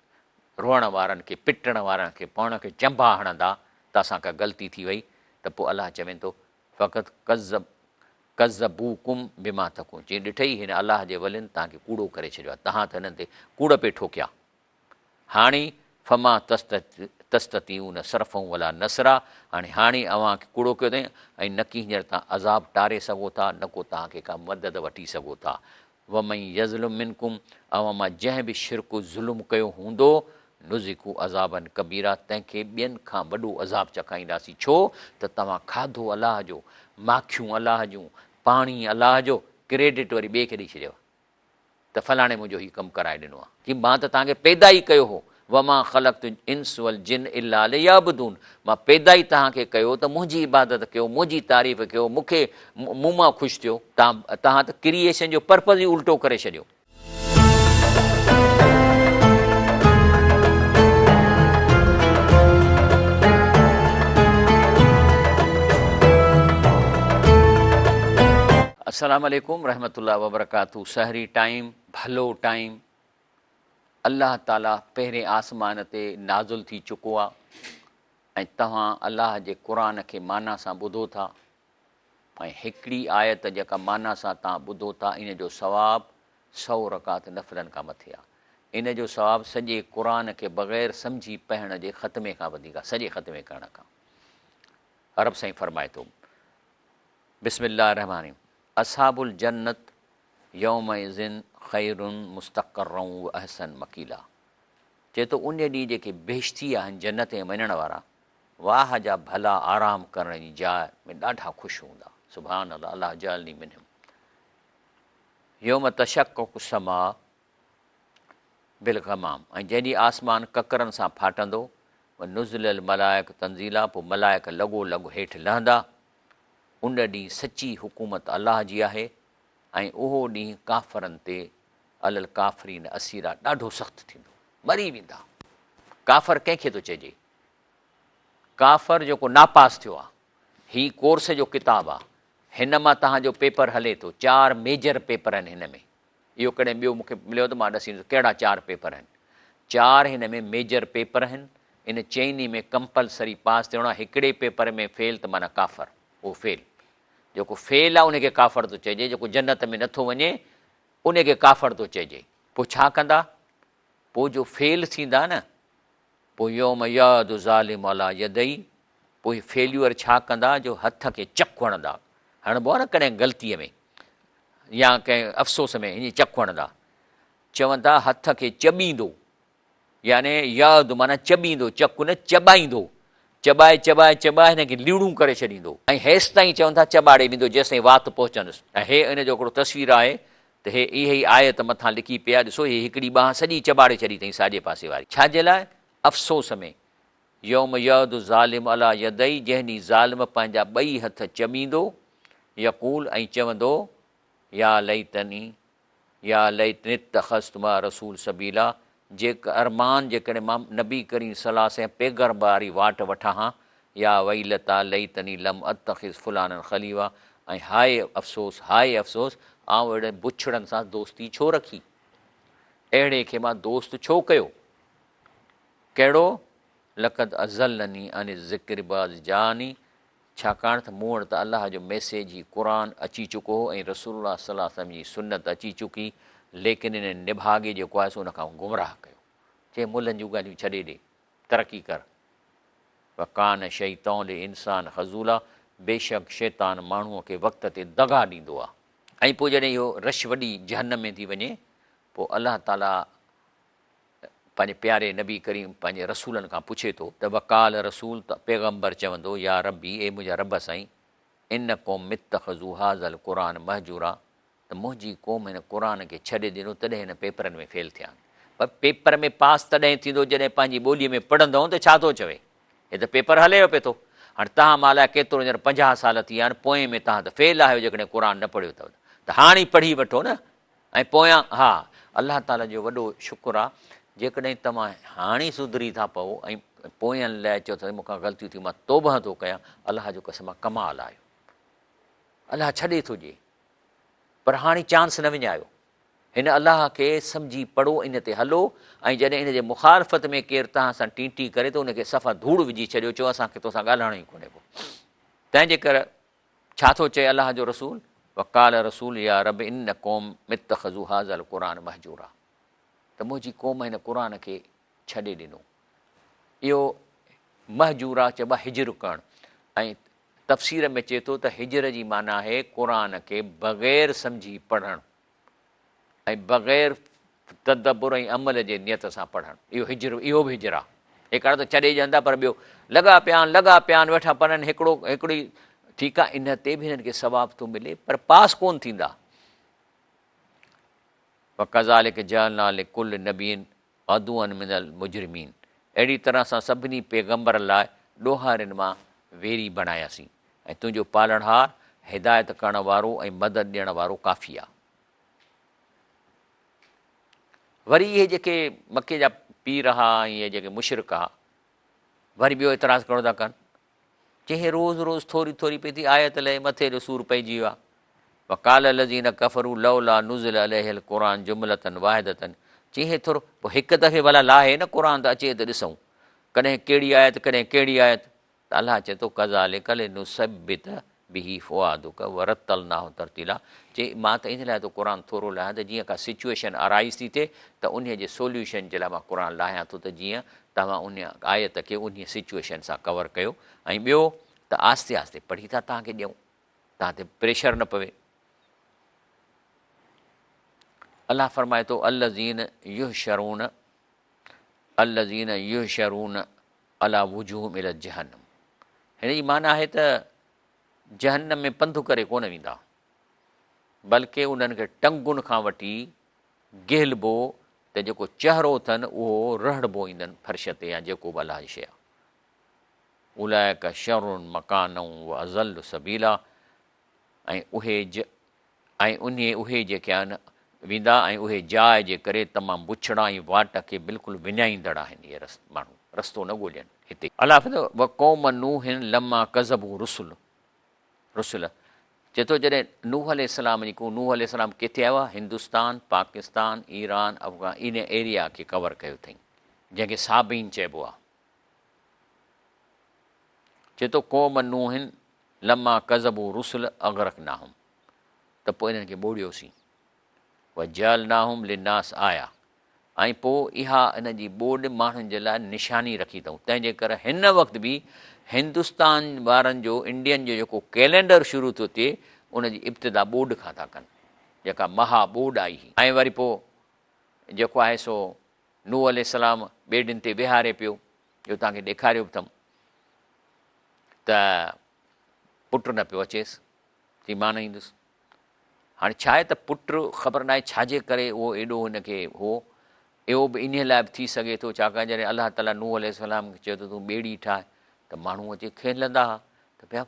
روئڻ وارن کي پٽڻ وارن کي پاڻ کي چنبا هڻندا ته اسان کان غلطي ٿي وئي ته پوء الله چوين ٿو فقد ڪذب ڪذبوڪم بما تقولون چي ڏٺئي هن الله جي ولين توهان کي ڪوڙو ڪري ڇڏيو آهي توهان ته هنن تي ڪوڙ پئي ٺوڪيا هاڻي فما تستطيعون صرفا ولا نصرا هاڻي هاڻي اوهان کي ڪوڙو ڪيو اٿئي ۽ نڪي هينئر توهان عذاب ٽاري سگهو ٿا نڪو توهان کي ڪا مدد وٺي سگهو ٿا ومن يظلم منڪم اوهان مان جنهن به شرڪ ظلم ڪيو هوندو، نذقه عذابا ڪبيرا تنهن کي ٻين کان وڏو عذاب چکائينداسين، ڇو ته توهان کاڌو الله جو، ماکيون الله جون، پاڻي الله جو، ڪريڊٽ وري ٻئي کي ڏئي ڇڏيو ته فلاڻي منهنجو هي ڪم ڪرائي ڏنو آهي، جي مان ته توهان کي پيدا ئي ڪيو هو، وما خلقت الانس والجن الا ليعبدون مان پيدا ئي توهان کي ڪيو ته منهنجي عبادت ڪيو، منهنجي تعريف ڪيو، مون کي مون مان خوش ٿيو. توهان ته ڪريئيشن جو پرپز ئي الٽو ڪري ڇڏيو. السلام عليڪم رحمة الله وبرڪاته سحري ٽائيم ڀلو ٽائيم الله تعالي پهرين آسمان تي نازل ٿي چڪو آ ۽ توهان الله جي قرآن کي معنيٰ سان ٻڌو ٿا ۽ هڪڙي آيت جيڪا معنيٰ سان توهان ٻڌو ٿا ان جو ثواب سئو رڪعت نفلن کان مٿي آ ان جو ثواب سڄي قرآن کي بغير سمجهي پڙهڻ جي ختمي کان وڌيڪ آ سڄي ختمي ڪرڻ کان رب سائين فرمائي ٿو بسم الله الرحمٰن الرحيم اصحاب الجنت يومئذ خير مستقرا و احسن مقيلا چئي ٿو ان ڏينهن جيڪي بهشتي آهن جنت ۾ وڃڻ وارا واهه جا ڀلا آرام ڪرڻ جي جاء ۾ ڏاڍا خوش هوندا سبحان الله الله اجعلني منهم يوم تشقق السماء بالغمام ۽ جنهن ڏينهن آسمان ڪڪرن سان ڦاٽندو و نزل الملائڪ تنزيلا پوء ملائڪ لڳو لڳ هيٺ لهندا ان ڏينهن سچي حڪومت الله جي آهي ۽ اهو ڏينهن ڪافرن تي علي الڪافرين عسيرا ڏاڍو سخت ٿيندو، مري ويندا. ڪافر ڪنهن کي ٿو چئجي؟ ڪافر جيڪو ناپاس ٿيو آهي. هي ڪورس جو ڪتاب آهي. هن مان توهان جو پيپر هلي ٿو. چار ميجر پيپر آهن هن ۾. اهو ڪڏهن ٻيو مون کي مليو ته مان ڏسيندس ڪهڙا چار پيپر آهن. چار هن ۾ ميجر پيپر آهن. ان چئني ۾ ڪمپلسري پاس ٿيڻو آهي. هڪڙي پيپر ۾ فيل ته معنيٰ ڪافر. اهو فيل. جيڪو فيل آهي ان کي ڪافر ٿو چئجي، جيڪو جنت ۾ نٿو وڃي ان کي ڪافر ٿو چئجي. پوء ڇا ڪندا؟ پوء جو فيل ٿيندا نه، پوء يوم يعض الظالم علي يديه، پوء هي فيليور ڇا ڪندا جو هٿ کي چڪ هڻندا، هڻبو آهي نه ڪڏهن غلطيء ۾ يا ڪنهن افسوس ۾ ائين چڪ هڻندا، چوندا هٿ کي چٻيندو، يعني يعض معنيٰ چٻيندو، چڪ نه چٻائيندو، چٻائي چٻائي چٻائي هن کي ليڙون ڪري ڇڏيندو ۽ هيستائين چون ٿا چٻاڙي ويندو جيستائين وات پهچندس ۽ هي ان جو هڪڙو تصوير آهي ته هي اها ئي آيت مٿان لکي پئي آهي ڏسو هي هڪڙي ٻانهن سڄي چٻاڙي ڇڏي اٿئين ساڄي پاسي واري ڇا جي لاء افسوس ۾ يوم يعض الظالم علي يديه جنهن ڏينهن ظالم پنهنجا ٻئي هٿ چٻيندو يقول ۽ چوندو يا ليتني يا ليتني اتخذت مع الرسول سبيلا جيڪ ارمان جيڪڏهن مان نبي ڪريم صلي الله عليه وسلم پيغمبر واري واٽ وٺان ها يا ويلتا ليتني لم اتخذ فلانا خليوا ۽ هاء افسوس هاء افسوس آئون اهڙن بڇڙن سان دوستي ڇو رکي اهڙي کي مان دوست ڇو ڪيو ڪهڙو لقد اضلني عن الذڪر بعد جاءني ڇاڪاڻ ته مون وٽ ته الله جو ميسيج هي قرآن اچي چڪو هو ۽ رسول الله صلي الله عليه وسلم جي سنت اچي چڪي ليڪن ان نڀاڳي جيڪو آهي سو ان کان گمراهه ڪيو. چي ملن جون ڳالهيون ڇڏي ڏي، ترقي ڪر. وڪان شيطان لانسان خذولا بيشڪ شيطان ماڻهوء کي وقت تي دغا ڏيندو آهي. ۽ پوء جڏهن اهو رش وڏي جهنم ۾ ٿي وڃي پوء الله تعاليٰ پنهنجي پياري نبي ڪريم پنهنجي رسولن کان پڇي ٿو ته وقال رسول ته پيغمبر چوندو يا ربي اي منهنجا رب سائين ان قوم اتخذوا هذا القرآن مهجورا ته منهنجي قوم هن قرآن کي ڇڏي ڏنو تڏهن هن پيپرن ۾ فيل ٿيا آهن پر پيپر ۾ پاس تڏهن ٿيندو جڏهن پنهنجي ٻوليء ۾ پڙهندؤ ته ڇا ٿو چوي هي ته پيپر هلي پئي ٿو هاڻي توهان مان الائي ڪيترو هينئر 50 سال ٿي ويا آهن پوئين ۾ توهان ته فيل آهيو جيڪڏهن قرآن نه پڙهيو اٿو ته هاڻي پڙهي وٺو نه ۽ پويان ها الله تعالي جو وڏو شڪر آ جيڪڏهن توهان هاڻي سڌري ٿا پئو ۽ پوين لاء چئو ٿا مون کان غلطيون ٿيون مان توبهه ٿو ڪيان الله جو قسم آ ڪمال آهيو الله ڇڏي ٿو ڏئي پر هاڻي چانس نه وڃايو هن الله کي سمجهي پڙهو ان تي هلو ۽ جڏهن ان جي مخالفت ۾ ڪير توهان سان ٽين ٽين ڪري ته ان کي صفا ڌوڙ وجهي ڇڏيو چئو اسان کي توسان ڳالهائڻو ئي ڪونهي ڪو تنهن جي ڪري ڇا ٿو چئي الله جو رسول وقال رسول يا رب ان قوم اتخذوا هذا القرآن مهجورا ته منهنجي قوم هن قرآن کي ڇڏي ڏنو. اهو مهجورا چئبو آهي هجر ڪرڻ ۽ تفسير ۾ چئي ٿو ته هجر جي معنيٰ آهي قرآن کي بغير سمجهي پڙهڻ ۽ بغير تدبر ۽ عمل جي نيت سان پڙهڻ. اهو هجر اهو به هجر آهي. هيڪارا ته ڇڏي ڏين ٿا پر ٻيو لڳا پيا آهن لڳا پيا آهن ويٺا پڙهن هڪڙو هڪڙي ٺيڪ آهي ان تي به هنن کي ثواب ٿو ملي پر پاس ڪونه ٿيندا. وڪذالڪ جعلنا لڪل نبي عدوا من المجرمين اهڙي طرح اسان سڀني پيغمبرن لاء ڏوهارين مان ويري بڻاياسين ۽ تنهنجو پالڻهار هدايت ڪرڻ وارو ۽ مدد ڏيڻ وارو ڪافي آهي. وري اهي جيڪي مڪي جا پير ها ۽ اهي جيڪي مشرڪ ها وري ٻيو اعتراض ڪرڻو ٿا ڪن چي هي روز روز ٿوري ٿوري پئي ٿي آيت لهي مٿي جو سور پئجي ويو آهي وقال الذين ڪفروا لولا نزل عليه القرآن جملة واحدة چي هي ٿورو پوء هڪ دفعي ڀلا لاهي نه قرآن ته اچي ته ڏسون ڪڏهن ڪهڙي آيت ڪڏهن ڪهڙي آيت ته الله چئي ٿو ڪذالڪ لنثبت به فؤادک ورتلناه ترتيلا چي مان ته ان لاء ٿو قرآن ٿورو لاهيان ته جيئن ڪا سچوئيشن ارائيز ٿي ٿئي ته انهيء جي سوليوشن جي لاء مان قرآن لاهيان ٿو ته جيئن توهان انهيء آيت کي انهيء سچوئيشن سان ڪور ڪيو ۽ ٻيو ته آهستي آهستي پڙهي ٿا توهان کي ڏيون توهان تي پريشر نه پوي. الله فرمائي ٿو الذين يحشرون الذين يحشرون علي وجوههم الي جهنم هن جي معنيٰ آهي ته جهنم ۾ پنڌ ڪري ڪونه ويندا بلڪه انهن کي ٽنگن کان وٺي گهلبو ته جيڪو چهرو اٿن اهو رهڙبو ايندن فرش تي يا جيڪو به الله جي شيء آهي اولئڪ شر مڪانا و اضل سبيلا ۽ اهي ۽ انهي اهي جيڪي آهن ويندا ۽ اهي جاء جي ڪري تمام بڇڙا ۽ واٽ کي بلڪل وڃائيندڙ آهن اهي ماڻهو رستو نه ڳولين هتي. الله فرمائي ٿو وقوم نوح لما ڪذبوا رسل رسل چئي ٿو جڏهن نوح عليه السلام جي قوم نوح عليه السلام ڪٿي آيو آهي هندستان پاڪستان ايران افغان ان ايريا کي ڪور ڪيو اٿئي جنهن کي صابين چئبو آهي چئي ٿو قوم نوح لما ڪذبوا رسل اغرقناهم ته پوء انهن کي ٻوڙيوسين. وجعلناهم للناس آية ۽ پوء اها انهن جي ٻوڏ ماڻهن جي لاء نشاني رکي اٿئون. تنهن جي ڪري هن وقت به هندستان وارن جو انڊين جو جيڪو ڪئلينڊر شروع ٿيو ٿئي ان جي ابتدا ٻوڏ کان ٿا ڪن جيڪا مها ٻوڏ آئي هئي. ۽ وري پوء جيڪو آهي سو نوح عليه السلام ٻيڙين تي ويهاري پيو جو توهان کي ڏيکاريو به اٿم ته پٽ نه پيو اچيس. چي مان نه ايندس. هاڻي ڇا آهي ته پٽ خبر ناهي ڇا جي ڪري اهو ايڏو هن کي هو. اهو به انهيء لاء به ٿي سگهي ٿو ڇاڪاڻ جڏهن الله تعاليٰ نوح عليه السلام کي چيو ته تون ٻيڙي ٺاهه ته ماڻهو اچي کلندا ها ته پيا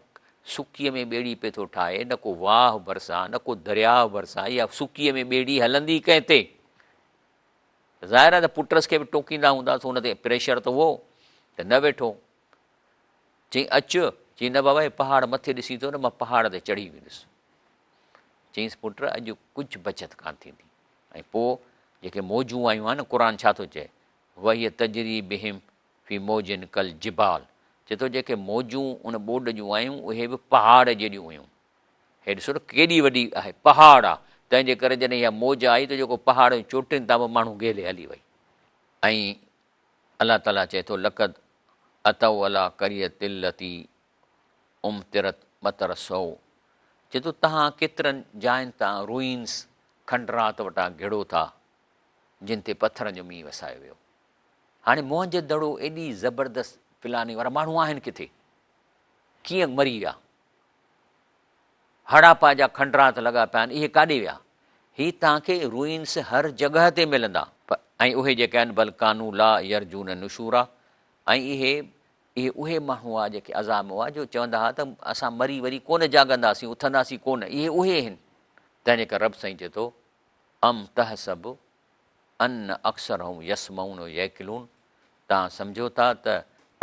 سڪيء ۾ ٻيڙي پئي ٿو ٺاهي نه ڪو واهه ڀرسان نه ڪو درياء ڀرسان اها سڪيء ۾ ٻيڙي هلندي ڪنهن تي؟ ظاهر آهي ته پٽس کي به ٽوڪيندا هوندا سو ان تي پريشر ته هو ته نه ويٺو. چيائين اچ، چيائين نه بابا هي پهاڙ مٿي ڏسين ٿو نه مان پهاڙ تي چڙهي ويندس. چيائينس پٽ اڄ ڪجهه بچت ڪانه ٿيندي. ۽ پوء جيڪي موجون آيون آهن نه قرآن ڇا ٿو چئي وهي تجري بهم في موج ڪالجبال چئي ٿو جيڪي موجون ان ٻوڏ جون آيون اهي به پهاڙ جيڏيون هيون. هي ڏسو نه ڪيڏي وڏي آهي پهاڙ آ تنهن جي ڪري جڏهن اها موج آئي ته جيڪو پهاڙ جون چوٽين تان به ماڻهو گهلي هلي وئي. ۽ الله تعاليٰ چئي ٿو لقد اتوا علي قرية التي امطرت مطر السوء چئي ٿو توهان ڪيترن جاين تان Ruins کنڊرات وٽان گهڙو ٿا جن تي پٿرن جو مينهن وسايو ويو. هاڻي موهن جو دڙو ايڏي زبردست پلاننگ وارا ماڻهو آهن ڪٿي؟ ڪيئن مري ويا؟ هڙاپا جا کنڊرات لڳا پيا آهن اهي ڪاڏي ويا؟ هي توهان کي Ruins هر جڳهه تي ملندا. ۽ اهي جيڪي آهن بل ڪانوا لا يرجون نشورا ۽ اهي اهي اهي ماڻهو هئا جيڪي عذاب ۾ هئا جو چوندا هئا ته اسان مري وري ڪونه جاڳنداسين اٿنداسين ڪونه اهي اهي آهن. تنهن جي ڪري رب سائين چئي ٿو ام تحسب ان اڪثرهم يسمعون او يعقلون توهان سمجهو ٿا ته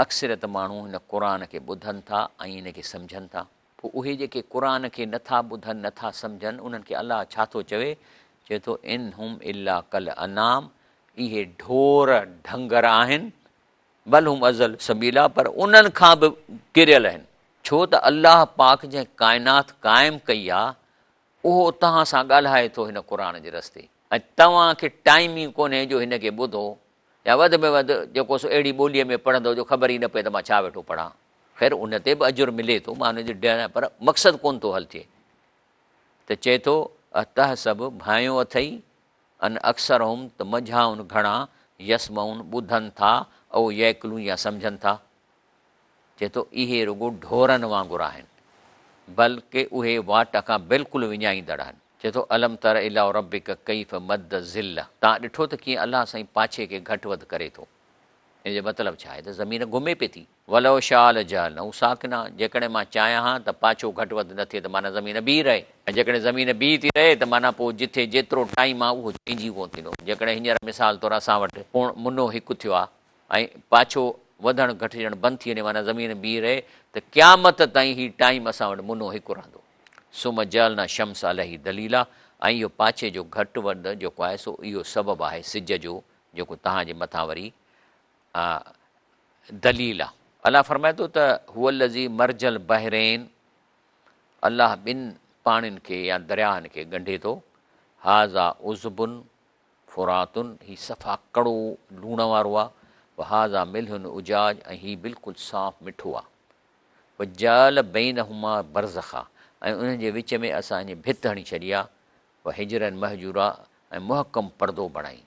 اڪثريت ماڻهو هن قرآن کي ٻڌن ٿا ۽ ان کي سمجهن ٿا. پوء اهي جيڪي قرآن کي نه ٿا ٻڌن نه ٿا سمجهن انهن کي الله ڇا ٿو چوي؟ چئي ٿو ان هم الا ڪالانعام اهي ڍور ڍنگر آهن بل هم اضل سبيلا پر انهن کان به ڪريل آهن. ڇو ته الله پاڪ جنهن ڪائنات قائم ڪئي آ اهو توهان سان ڳالهائي ٿو هن قرآن جي رستي ۽ توهان کي ٽائيم ئي ڪونهي جو هن کي ٻڌو يا وڌ ۾ وڌ جيڪو سو اهڙي ٻوليء ۾ پڙهندو جو خبر ئي نه پئي ته مان ڇا ويٺو پڙهان. خير ان تي به اجر ملي ٿو مان ان جي ڊيان پر مقصد ڪونه ٿو حل ٿئي ته چئي ٿو اتحسب ڀانئيو اٿئي ان اڪثرهم ته منجهائن گهڻا يسمعون ٻڌن ٿا او يعقلون يا سمجهن ٿا. چئي ٿو اهي رڳو ڍورن وانگر آهن بلڪ اهي واٽ کان بلڪل وڃائيندڙ آهن. چئي ٿو الم تر الي ربک ڪيف مد الظل توهان ڏٺو ته ڪيئن الله سائين پاڇي کي گهٽ وڌ ڪري ٿو. ان جو مطلب ڇا آهي ته زمين گهمي پئي ٿي. ولو شاء لجعلناه ساڪنا جيڪڏهن مان چاهيان ها ته پاڇو گهٽ وڌ نه ٿئي ته معنيٰ زمين بيهي رهي ۽ جيڪڏهن زمين بيهي ٿي رهي ته معنيٰ پوء جٿي جيترو ٽائيم آهي اهو چينج ئي ڪونه ٿيندو. جيڪڏهن هينئر مثال طور اسان وٽ پوڻ منو هڪ ٿيو آهي ۽ پاڇو وڌڻ گهٽجڻ بند ٿي وڃي معنيٰ زمين بيهي رهي ته قيامت تائين هي ٽائيم اسان وٽ منو هڪ رهندو. ثم جعلنا الشمس عليه دليلا ۽ اهو پاڇي جو گهٽ وڌ جيڪو آهي سو اهو سبب آهي سج جو جيڪو توهان جي مٿان وري دليل آهي. الله فرمائي ٿو ته هو الذي مرج البحرين الله ٻن پاڻين کي يا درياهن کي ڳنڍي ٿو هذا عذب فرات، هي صفا ڪڙو لوڻ وارو آ، وهذا ملح اجاج ۽ هي بلڪل صاف مٺو آ. وجعل بينهما برزخا ۽ انهن جي وچ ۾ اسان ائين ڀت هڻي ڇڏي آ، وحجرا مهجورا ۽ محڪم پردو بڻائي.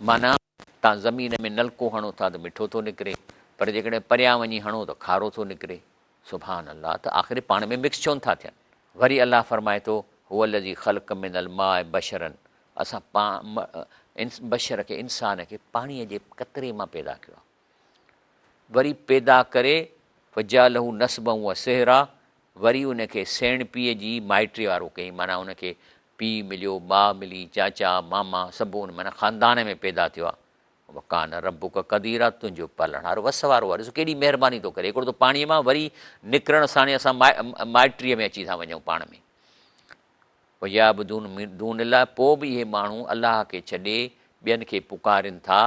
معنيٰ، توهان زمين ۾ نلڪو هڻو ٿا ته مٺو ٿو نڪري، پر جيڪڏهن پريان وڃي هڻو ته کارو ٿو نڪري. سبحان الله ته آخر پاڻ ۾ مڪس ڇو نٿا ٿين. وري الله فرمائي ٿو، هو الذي خلق من الماء بشرا اسان بشر کي، انسان کي، پاڻيء جي قطري مان پيدا ڪيو آهي. وري پيدا ڪري فجعله نسبا وصهرا وري ان کي سيڻپيء جي مائٽي وارو ڪيائين معنيٰ ان کي پيء مليو، ماء ملي، چاچا، ماما سڀ ان معنيٰ خاندان ۾ پيدا ٿيو آهي. وڪان ربک قديرا تنهنجو پالڻهار وس وارو آهي. ڏسو ڪيڏي مهرباني ٿو ڪري. هڪڙو ته پاڻيء مان وري نڪرڻ ساڻ ئي اسان مائٽيء ۾ اچي ٿا وڃون پاڻ ۾. ويعبدون من دون الله پوء به اهي ماڻهو الله کي ڇڏي ٻين کي پڪارين ٿا،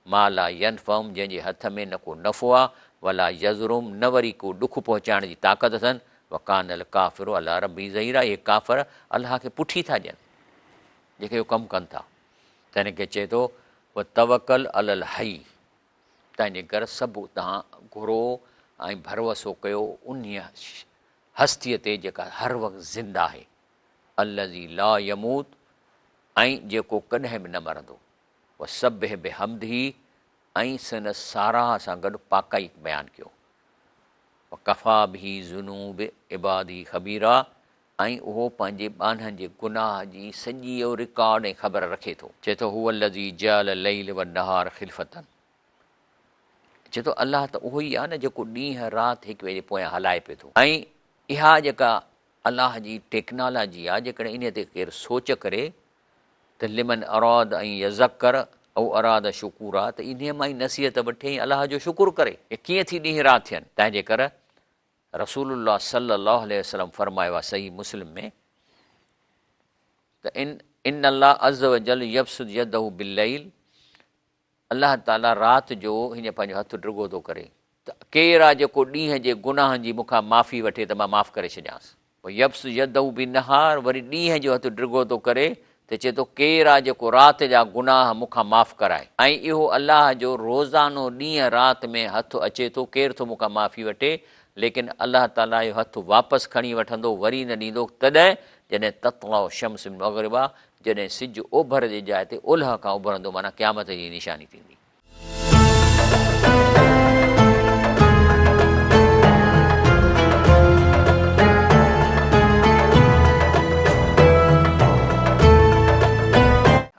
ما لا ينفعهم جنهن جي هٿ ۾ نه ڪو نفعو آهي، ولا يضرهم نه وري ڪو ڏک پهچائڻ جي طاقت اٿن، وڪان الڪافر علي ربه ظهيرا اهي ڪافر الله کي پٺي ٿا ڏين جيڪي اهو ڪم ڪن ٿا. تنهن کي چئي ٿو وتوڪل علي الحي تنهنجي ڪر سڀ تهان گهرو ۽ ڀروسو ڪيو انهيء هستيء تي جيڪا هر وقت زنده آهي الذي لا يموت ۽ جيڪو ڪڏهن به نه مرندو وسبح بحمده ۽ سندس ساراهه سان گڏ پاڪائي بيان ڪيو وڪفيٰ به ذنوب عباده خبيرا ۽ اهو پنهنجي ٻانهن جي گناهه جي سڄي رڪارڊ ۽ خبر رکي ٿو. چئي ٿو، هو الذي جعل الليل والنهار خلفة چئي ٿو الله ته اهو ئي آهي نه جيڪو ڏينهن رات هڪ ٻئي جي پويان هلائي پيو ٿو ۽ اها جيڪا الله جي ٽيڪنالاجي آهي جيڪڏهن انهي تي ڪير سوچ ڪري ته لمن اراد ان يذڪر او اراد شڪورا ته انهي مان ئي نصيحت وٺي ۽ الله جو شڪر ڪري. ڪيئن ٿي ڏينهن رات ٿين تنهن جي ڪر رسول الله صلي الله عليه وسلم فرمايو آهي صحيح مسلم ۾ ته ان ان الله عز وجل يبسط يده بالليل الله تعالي رات جو هيئن پنهنجو هٿ ڊگهو ٿو ڪري ته ڪير آ جيڪو ڏينهن جي گناهن جي مون کان معافي وٺي ته مان معاف ڪري ڇڏيانس. ويبسط يده بالنهار وري ڏينهن جو هٿ ڊگهو ٿو ڪري ته چئي ٿو ڪير آ جيڪو رات جا گناهه مون کان معاف ڪرائي ۽ اهو الله جو روزانو ڏينهن رات ۾ هٿ اچي ٿو ڪير ٿو مون کان معافي وٺي ليڪن الله تعالي اهو هٿ واپس کڻي وٺندو وري نه ڏيندو تڏهن جڏهن تطلع الشمس من مغربها جڏهن سج اوڀر جي جاء تي اولهه کان اڀرندو معنيٰ قيامت جي نشاني ٿيندي.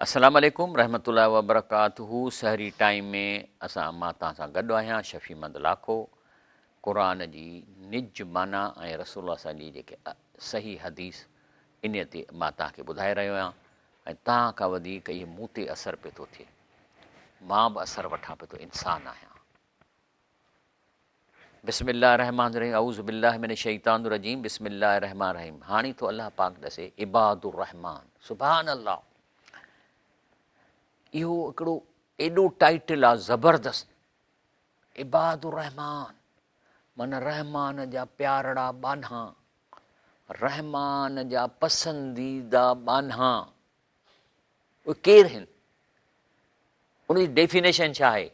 السلام عليڪم رحمة الله وبرڪاته سحري ٽائيم ۾ اسان مان توهان سان گڏ آهيان شفيع محمد لاکو قرآن جي نج معنيٰ ۽ رسول الله صلي جي جيڪي صحيح حديث انهي تي مان توهان کي ٻڌائي رهيو آهيان ۽ توهان کان وڌيڪ اهي مون تي اثر پيو ٿو ٿئي. مان به اثر وٺان پيو ٿو، انسان آهيان. بسم الله الرحمٰن الرحيم اعوذ بالله من الشيطان الرجيم بسم الله الرحمٰن الرحيم هاڻي ٿو الله پاڪ ڏسي عباد الرحمٰن سبحان الله اهو هڪڙو ايڏو ٽائيٽل آ زبردست عباد الرحمٰن معنيٰ رحمان جا پيارڙا ٻانها، رحمان جا پسنديده ٻانها، اهي ڪير هن؟ ان جي ڊيفينيشن ڇا آهي؟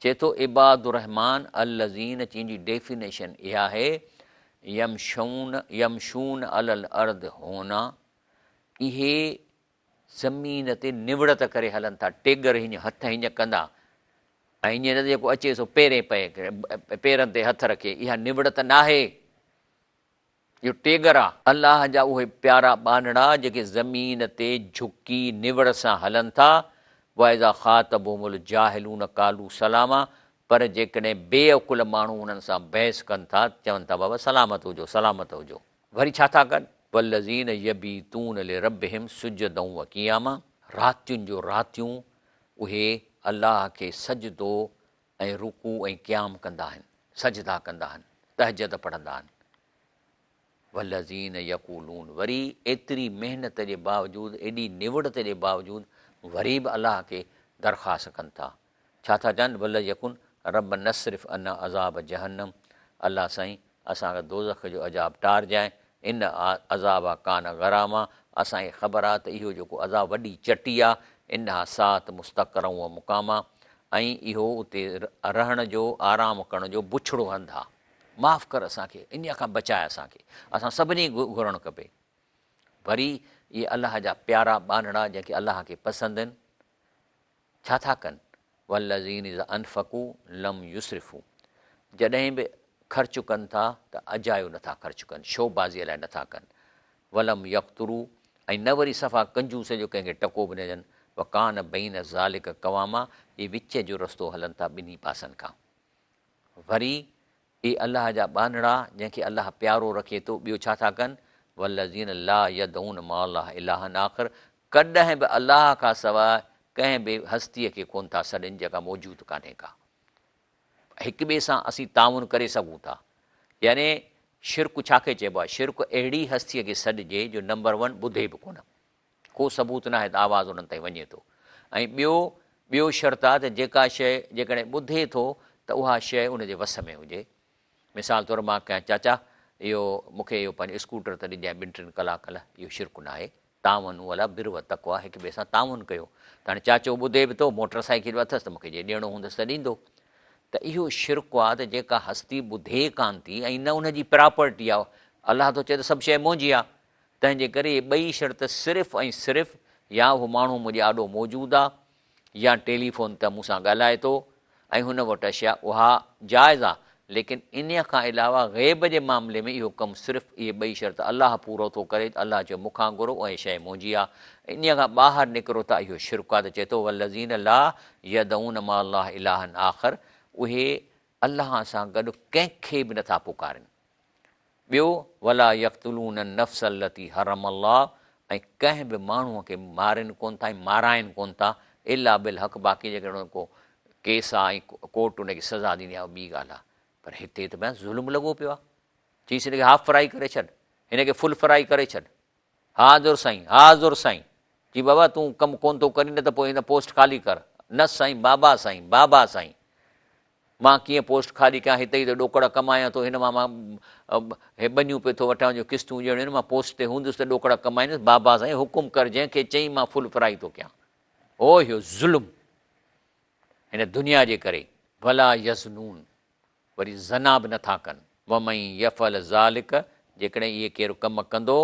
چئي ٿو عباد الرحمان الذين جن جي ڊيفينيشن اها آهي يمشون يمشون علي الارض هونا اهي زمين تي نوڙت ڪري هلن ٿا، ٽيڳر هيئن هٿ هيئن ڪندا ۽ ائين نه ته جيڪو اچي سو پيرين پئي پيرن تي هٿ رکي، اها نوڙت ناهي، اهو ٽيڳر آ. الله جا اهي پيارا ٻانهڙا جيڪي زمين تي جهڪي نوڙ سان هلن ٿا، واذا خاطبهم الجاهلون قالوا سلاما پر جيڪڏهن بي عقل ماڻهو انهن سان بحث ڪن ٿا، چون ٿا بابا سلامت هجو، سلامت هجو. وري ڇا ٿا ڪن؟ والذين يبيتون لربهم سجدا وقياما راتين جو راتيون اهي الله کي سجدو ۽ رڪوع ۽ قيام ڪندا آهن، سجدا ڪندا آهن، تهجد پڙهندا آهن. والذين يقولون وري ايتري محنت جي باوجود، ايڏي نوڙت جي باوجود وري به الله کي درخواست ڪن ٿا. ڇا ٿا چون؟ وليقولون ربنا اصرف عنا عذاب جهنم الله سائين اسان کان دوزخ جو عذاب ٽارجانء، ان عذابها ڪان غراما اسان کي خبر آ ته اهو جيڪو عذاب وڏي چٽي آ، انها ساءت مستقرا و مقاما ۽ اهو اتي رهڻ جو، آرام ڪرڻ جو بڇڙو هنڌ آ. معاف ڪر اسان کي، انهيء کان بچاء اسان کي. اسان سڀني کي گهرڻ کپي. وري اهي الله جا پيارا ٻانهڙا جيڪي الله کي پسند آهن، ڇا ٿا ڪن؟ والذين اذا انفقوا لم يسرفوا جڏهن به خرچ ڪن ٿا ته اجايو نٿا خرچ ڪن، شو بازيء لاء نٿا ڪن، ولم يقتروا ۽ نه وري صفا ڪنجوس جو ڪنهن کي ٽڪو به نه ڏين، وڪان بين ذلڪ قواما اهي وچ جو رستو هلن ٿا ٻنهي پاسن کان. وري اي الله جا ٻانهڙا جنهن کي الله پيارو رکي ٿو ٻيو ڇا ٿا ڪن؟ والذين لا يدعون مع الله الها آخر ڪڏهن به الله کان سواء ڪنهن به هستيء کي ڪونه ٿا سڏين جيڪا موجود ڪانهي ڪا. هڪ ٻئي سان اسين تعاون ڪري سگهون ٿا. يعني شرڪ ڇا کي چئبو آهي؟ شرڪ اهڙي هستيء کي سڏجي جو نمبر ون ٻڌي به ڪونه. ڪو ثبوت ناهي ته آواز انهن تائين وڃي ٿو ۽ ٻيو ٻيو شرط آهي ته جيڪا شيء جيڪڏهن ٻڌي ٿو ته اها شيء ان جي وس ۾ هجي. مثال طور مان ڪيان چاچا اهو مون کي اهو پنهنجو اسڪوٽر ته ڏجانء ٻن ٽن ڪلاڪن لاء اهو شرڪ ناهي. تعاونوا علي البر والتقويٰ هڪ ٻئي سان تعاون ڪيو ته هاڻي چاچو ٻڌي به ٿو موٽر سائيڪل به اٿس ته مون کي جي ڏيڻو هوندس ته ڏيندو ته اهو شرڪ آهي ته جيڪا هستي ٻڌي ڪانه ٿي ۽ نه ان جي پراپرٽي آهي الله ٿو چئي ته سڀ شيء منهنجي آهي تنهن جي ڪري اهي ٻئي شرط صرف ۽ صرف يا اهو ماڻهو منهنجي آڏو موجود آ يا ٽيليفون تي مون سان ڳالهائي ٿو ۽ هن وٽ اشياء اها جائز آ ليڪن انهيء کان علاوه غيب جي معاملي ۾ اهو ڪم صرف اهي ٻئي شرط الله پورو ٿو ڪري ته الله چيو مون کان گهرو اهي شيء منهنجي آ انهيء کان ٻاهر نڪرو ته اهو شرڪ آ ته چئي ٿو والذين لا يدعون مع الله الها آخر اهي الله سان گڏ ڪنهن کي به نٿا پڪارين. ٻيو، ولا يقتلون النفس التي حرم الله ۽ ڪنهن به ماڻهوء کي مارين ڪونه ٿا ۽ مارائين ڪونه ٿا، الا بالحق باقي جيڪڏهن ڪو ڪيس آ ۽ ڪورٽ ان کي سزا ڏيندي آ اها ٻي ڳالهه آ پر هتي ته بس ظلم لڳو پيو آ. چيس هن کي هاف فرائي ڪري ڇڏ، هن کي فل فرائي ڪري ڇڏ. حاضر سائين، حاضر سائين. چي بابا تون ڪم ڪونه ٿو ڪرين نه ته پوء هن پوسٽ خالي ڪر. نه سائين، بابا سائين، بابا سائين. مان ڪيئن پوسٽ خالي ڪيان، هتي ئي ته ڏوڪڙ ڪمايان ٿو، هن مان مان هي ٻنيون پيو ٿو وٺان جو قسطون ڏيڻيون آهن، مان پوسٽ تي هوندس ته ڏوڪڙ ڪمائيندس، بابا سائين حڪم ڪر جنهن کي چئين مان فل فرائي ٿو ڪيان. او اهو ظلم هن دنيا جي ڪري. ولا يزنون وري زنا به نٿا ڪن. ومن يفعل ذلک جيڪڏهن اهي ڪير ڪم ڪندو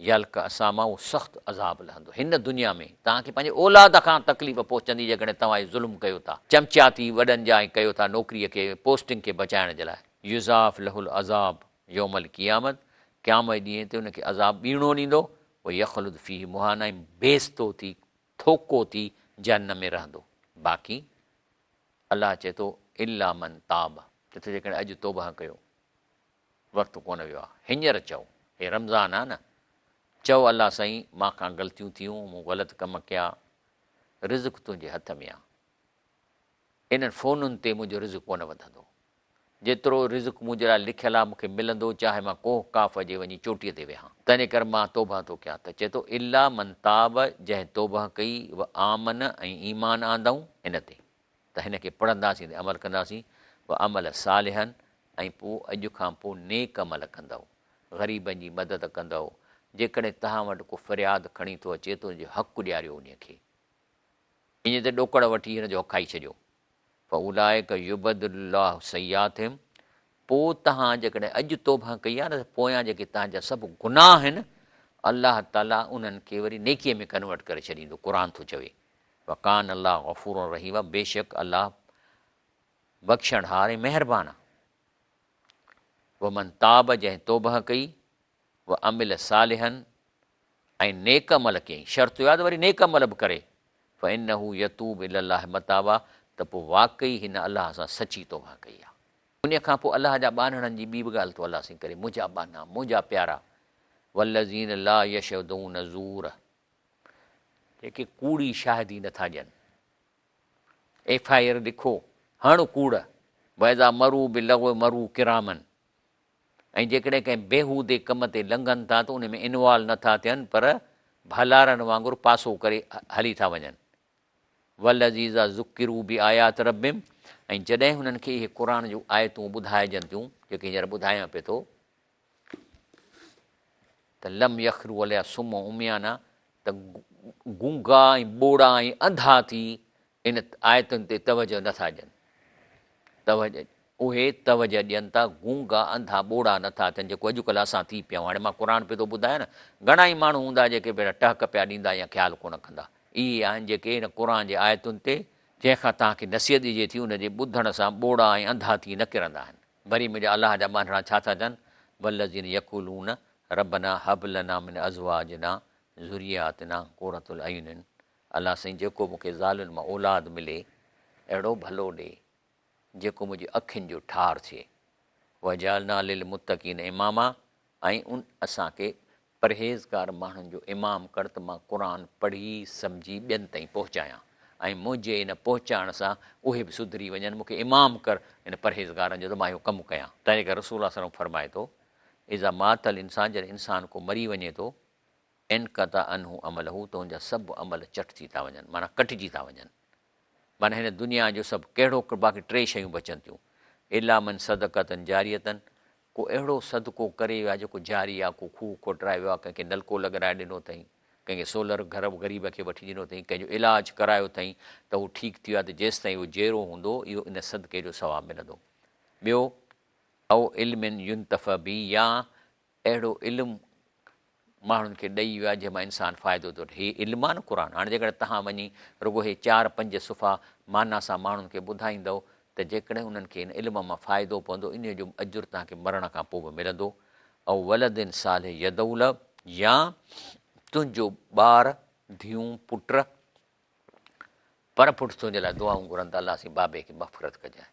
يلق اثاما اهو سخت عذاب لهندو. هن دنيا ۾ توهان کي پنهنجي اولاد کان تڪليف پهچندي جيڪڏهن توهان اهي ظلم ڪيو ٿا، چمچا ٿي وڏن جا ۽ ڪيو ٿا نوڪريء کي پوسٽنگ کي بچائڻ جي لاء. يضاعف له العذاب يوم القيامت قيامت ڏينهن تي ان کي عذاب ٻيڻو ڏيندو ويخلد فيه مهانا ۽ بيعزتو ٿي ٿوڪو ٿي جهنم ۾ رهندو. باقي الله چئي ٿو الا من تاب چئي ٿو جيڪڏهن اڄ توبهه ڪيو. وقت ڪونه ويو آ هينئر چئو هي رمضان آ نه چئو الله سائين مان کان غلطيون ٿيون مون غلط ڪم ڪيا رزق تنهنجي هٿ ۾ آ انهن فونن تي منهنجو رزق ڪونه وڌندو جيترو رزق منهنجي لاء لکيل آ مونکي ملندو چاهي مان ڪوه قاف جي وڃي چوٽيء تي ويهان تنهن ڪري مان توبه ٿو ڪيان ته چئي ٿو الا من تاب جنهن توبه ڪئي و آمن ۽ ايمان آندائون ان تي ته هن کي پڙهنداسين ۽ عمل ڪنداسين، وعمل صالحا ۽ پوء اڄ کان پوء نيڪ عمل ڪندؤ، غريبن جي مدد ڪندؤ، جيڪڏهن توهان وٽ ڪو فرياد کڻي ٿو اچي ته ان جو حق ڏياريو انهي کي، ائين ته ڏوڪڙ وٺي هن جو حق کائي ڇڏيو، فاولئک يبدل الله سيئاتهم پوء توهان جيڪڏهن اڄ توبه ڪئي آهي نه ته پويان جيڪي توهان جا سڀ گناهه آهن الله تعالي انهن کي وري نيڪيء ۾ ڪنورٽ ڪري ڇڏيندو، قرآن ٿو چوي. وڪان الله غفورا رحيما بيشڪ الله بخشڻهار ۽ مهربان آهي. ومن تاب جنهن توبه ڪئي وعمل صالحا ۽ نيڪ عمل ڪيائين شرط اهو آهي ته وري نيڪ عمل به ڪري فانه يتوب الي الله متابا ته پوء واقعي هن الله سان سچي توبه ڪئي آهي. انهيء کان پوء الله جا ٻانهڙن جي ٻي به ڳالهه ٿو الله سائين ڪري منهنجا ٻانها منهنجا پيارا والذين لا يشهدون الزور جيڪي ڪوڙي شاهدي نه ٿا ڏين. ايف I R لکو، هڻ ڪوڙ، واذا مروا باللغو مروا ڪراما ۽ جيڪڏهن ڪنهن بيهودي ڪم تي لنگهن ٿا ته ان ۾ انوالو نه ٿا ٿين پر ڀلارن وانگر پاسو ڪري هلي ٿا وڃن. والذي اذا ذڪروا بآيات ربهم ۽ جڏهن هنن کي اهي قرآن جون آيتون ٻڌائجن ٿيون جيڪي هينئر ٻڌايان پئي ٿو، ته لم يخروا عليها صما عميانا ته گونگا ۽ ٻوڙا ۽ انڌا ٿي ان آيتن تي توجه نه ٿا ڏين. توجه اهي توجه ڏين ٿا گونگا انڌا ٻوڙا نه ٿا ٿين جيڪو اڄڪلهه اسان ٿي پيا آهيون. هاڻي مان قرآن پيو ٿو ٻڌايان نه گهڻا ئي ماڻهو هوندا جيڪي پيا ٽهڪ پيا ڏيندا يا خيال ڪونه ڪندا. اهي آهن جيڪي هن قرآن جي آيتن تي جنهن کان توهان کي نصيحت ڏجي ٿي ان جي ٻڌڻ سان ٻوڙا ۽ انڌا ٿي نه ڪرندا آهن. وري منهنجا الله جا ٻانهڙا ڇا ٿا چون، والذين يقولون ربنا هب لنا من ازواجنا ذرياتنا قرة اعين الله سائين جيڪو مون کي زالن مان اولاد ملي اهڙو ڀلو ڏي جيڪو منهنجي اکين جو ٺار ٿئي واجعلنا للمتقين اماما ۽ ان اسان کي پرهيزگار ماڻهن جو امام ڪر ته مان قرآن پڙهي سمجهي ٻين تائين پهچايان ۽ منهنجي ان پهچائڻ سان اهي به سڌري وڃن، مون کي امام ڪر ان پرهيزگارن جو ته مان اهو ڪم ڪيان. تنهن ڪري رسول الله صلعم فرمائي ٿو، اذا مات الانسان جڏهن انسان ڪو مري وڃي ٿو، انقطع عنه عمله ته ان جا سڀ عمل چٽ ٿي ٿا وڃن معنيٰ ڪٽجي ٿا وڃن. معنيٰ هن دنيا جو سڀ ڪهڙو باقي ٽي شيون بچن ٿيون، الا من صدقة جارية ڪو اهڙو صدقو ڪري ويو آهي جيڪو جاري آهي، ڪو کوهه کوٽرائي ويو آهي، ڪنهن کي نلڪو لڳرائي ڏنو اٿئين، ڪنهن کي سولر گهر غريب کي وٺي ڏنو اٿئين، ڪنهن جو علاج ڪرايو اٿئين ته هو ٺيڪ ٿي ويو آهي ته جيستائين اهو جيئرو هوندو اهو ان صدقي جو ثواب ملندو. ٻيو، او علم ينتفع به يا اهڙو علم ماڻهن کي ڏئي ويو آهي جنهن مان انسان فائدو ٿو وٺي. هي علم آهي نه قرآن. هاڻي جيڪڏهن توهان وڃي رڳو هي چار پنج صفحا معنيٰ سان ماڻهن کي ٻڌائيندؤ ته جيڪڏهن انهن کي ان علم مان فائدو پوندو انهيء جو اجر توهان کي مرڻ کان پوء به ملندو. او ولد صالح يدعو له يا تنهنجو ٻار، ڌيون، پٽ، پر پٽ تنهنجي لاء دعائون گهرن ته الله سائين بابي کي مغفرت ڪجانء.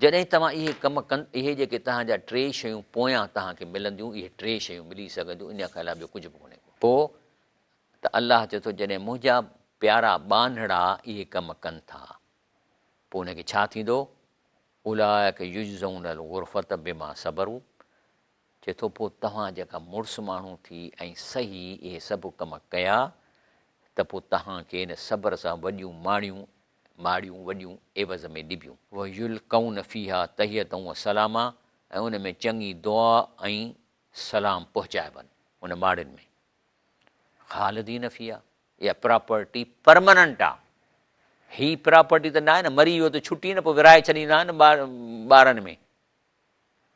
جڏهن توهان اهي ڪم ڪن اهي جيڪي توهان جا ٽي شيون پويان توهان کي ملنديون اهي ٽي شيون ملي سگهنديون انهيء کان علاوه ٻيو ڪجهه به ڪونهي ڪو. پوء ته الله چئي ٿو جڏهن منهنجا پيارا ٻانهڙا اهي ڪم ڪن ٿا پوء انهن کي ڇا ٿيندو اولئک يجزون الغرفة بما صبروا چئي ٿو پوء توهان جيڪا مڙس ماڻهو ٿي ۽ صحيح اهي سڀ ڪم ڪيا ته پوء توهان کي ان صبر سان وڏيون ماڻيون ماڙيون وڏيون عيوض ۾ ڏبيون. ويلقون فيها تحية و سلاما ۽ ان ۾ چڱي دعا ۽ سلام پهچائبن ان ماڙين ۾. خالدين فيها اها پراپرٽي پرماننٽ آ. هي پراپرٽي ته ناهي نه مري ويو ته ڇٽي نه پوء ورهائي ڇڏيندا آهن ٻارن ۾.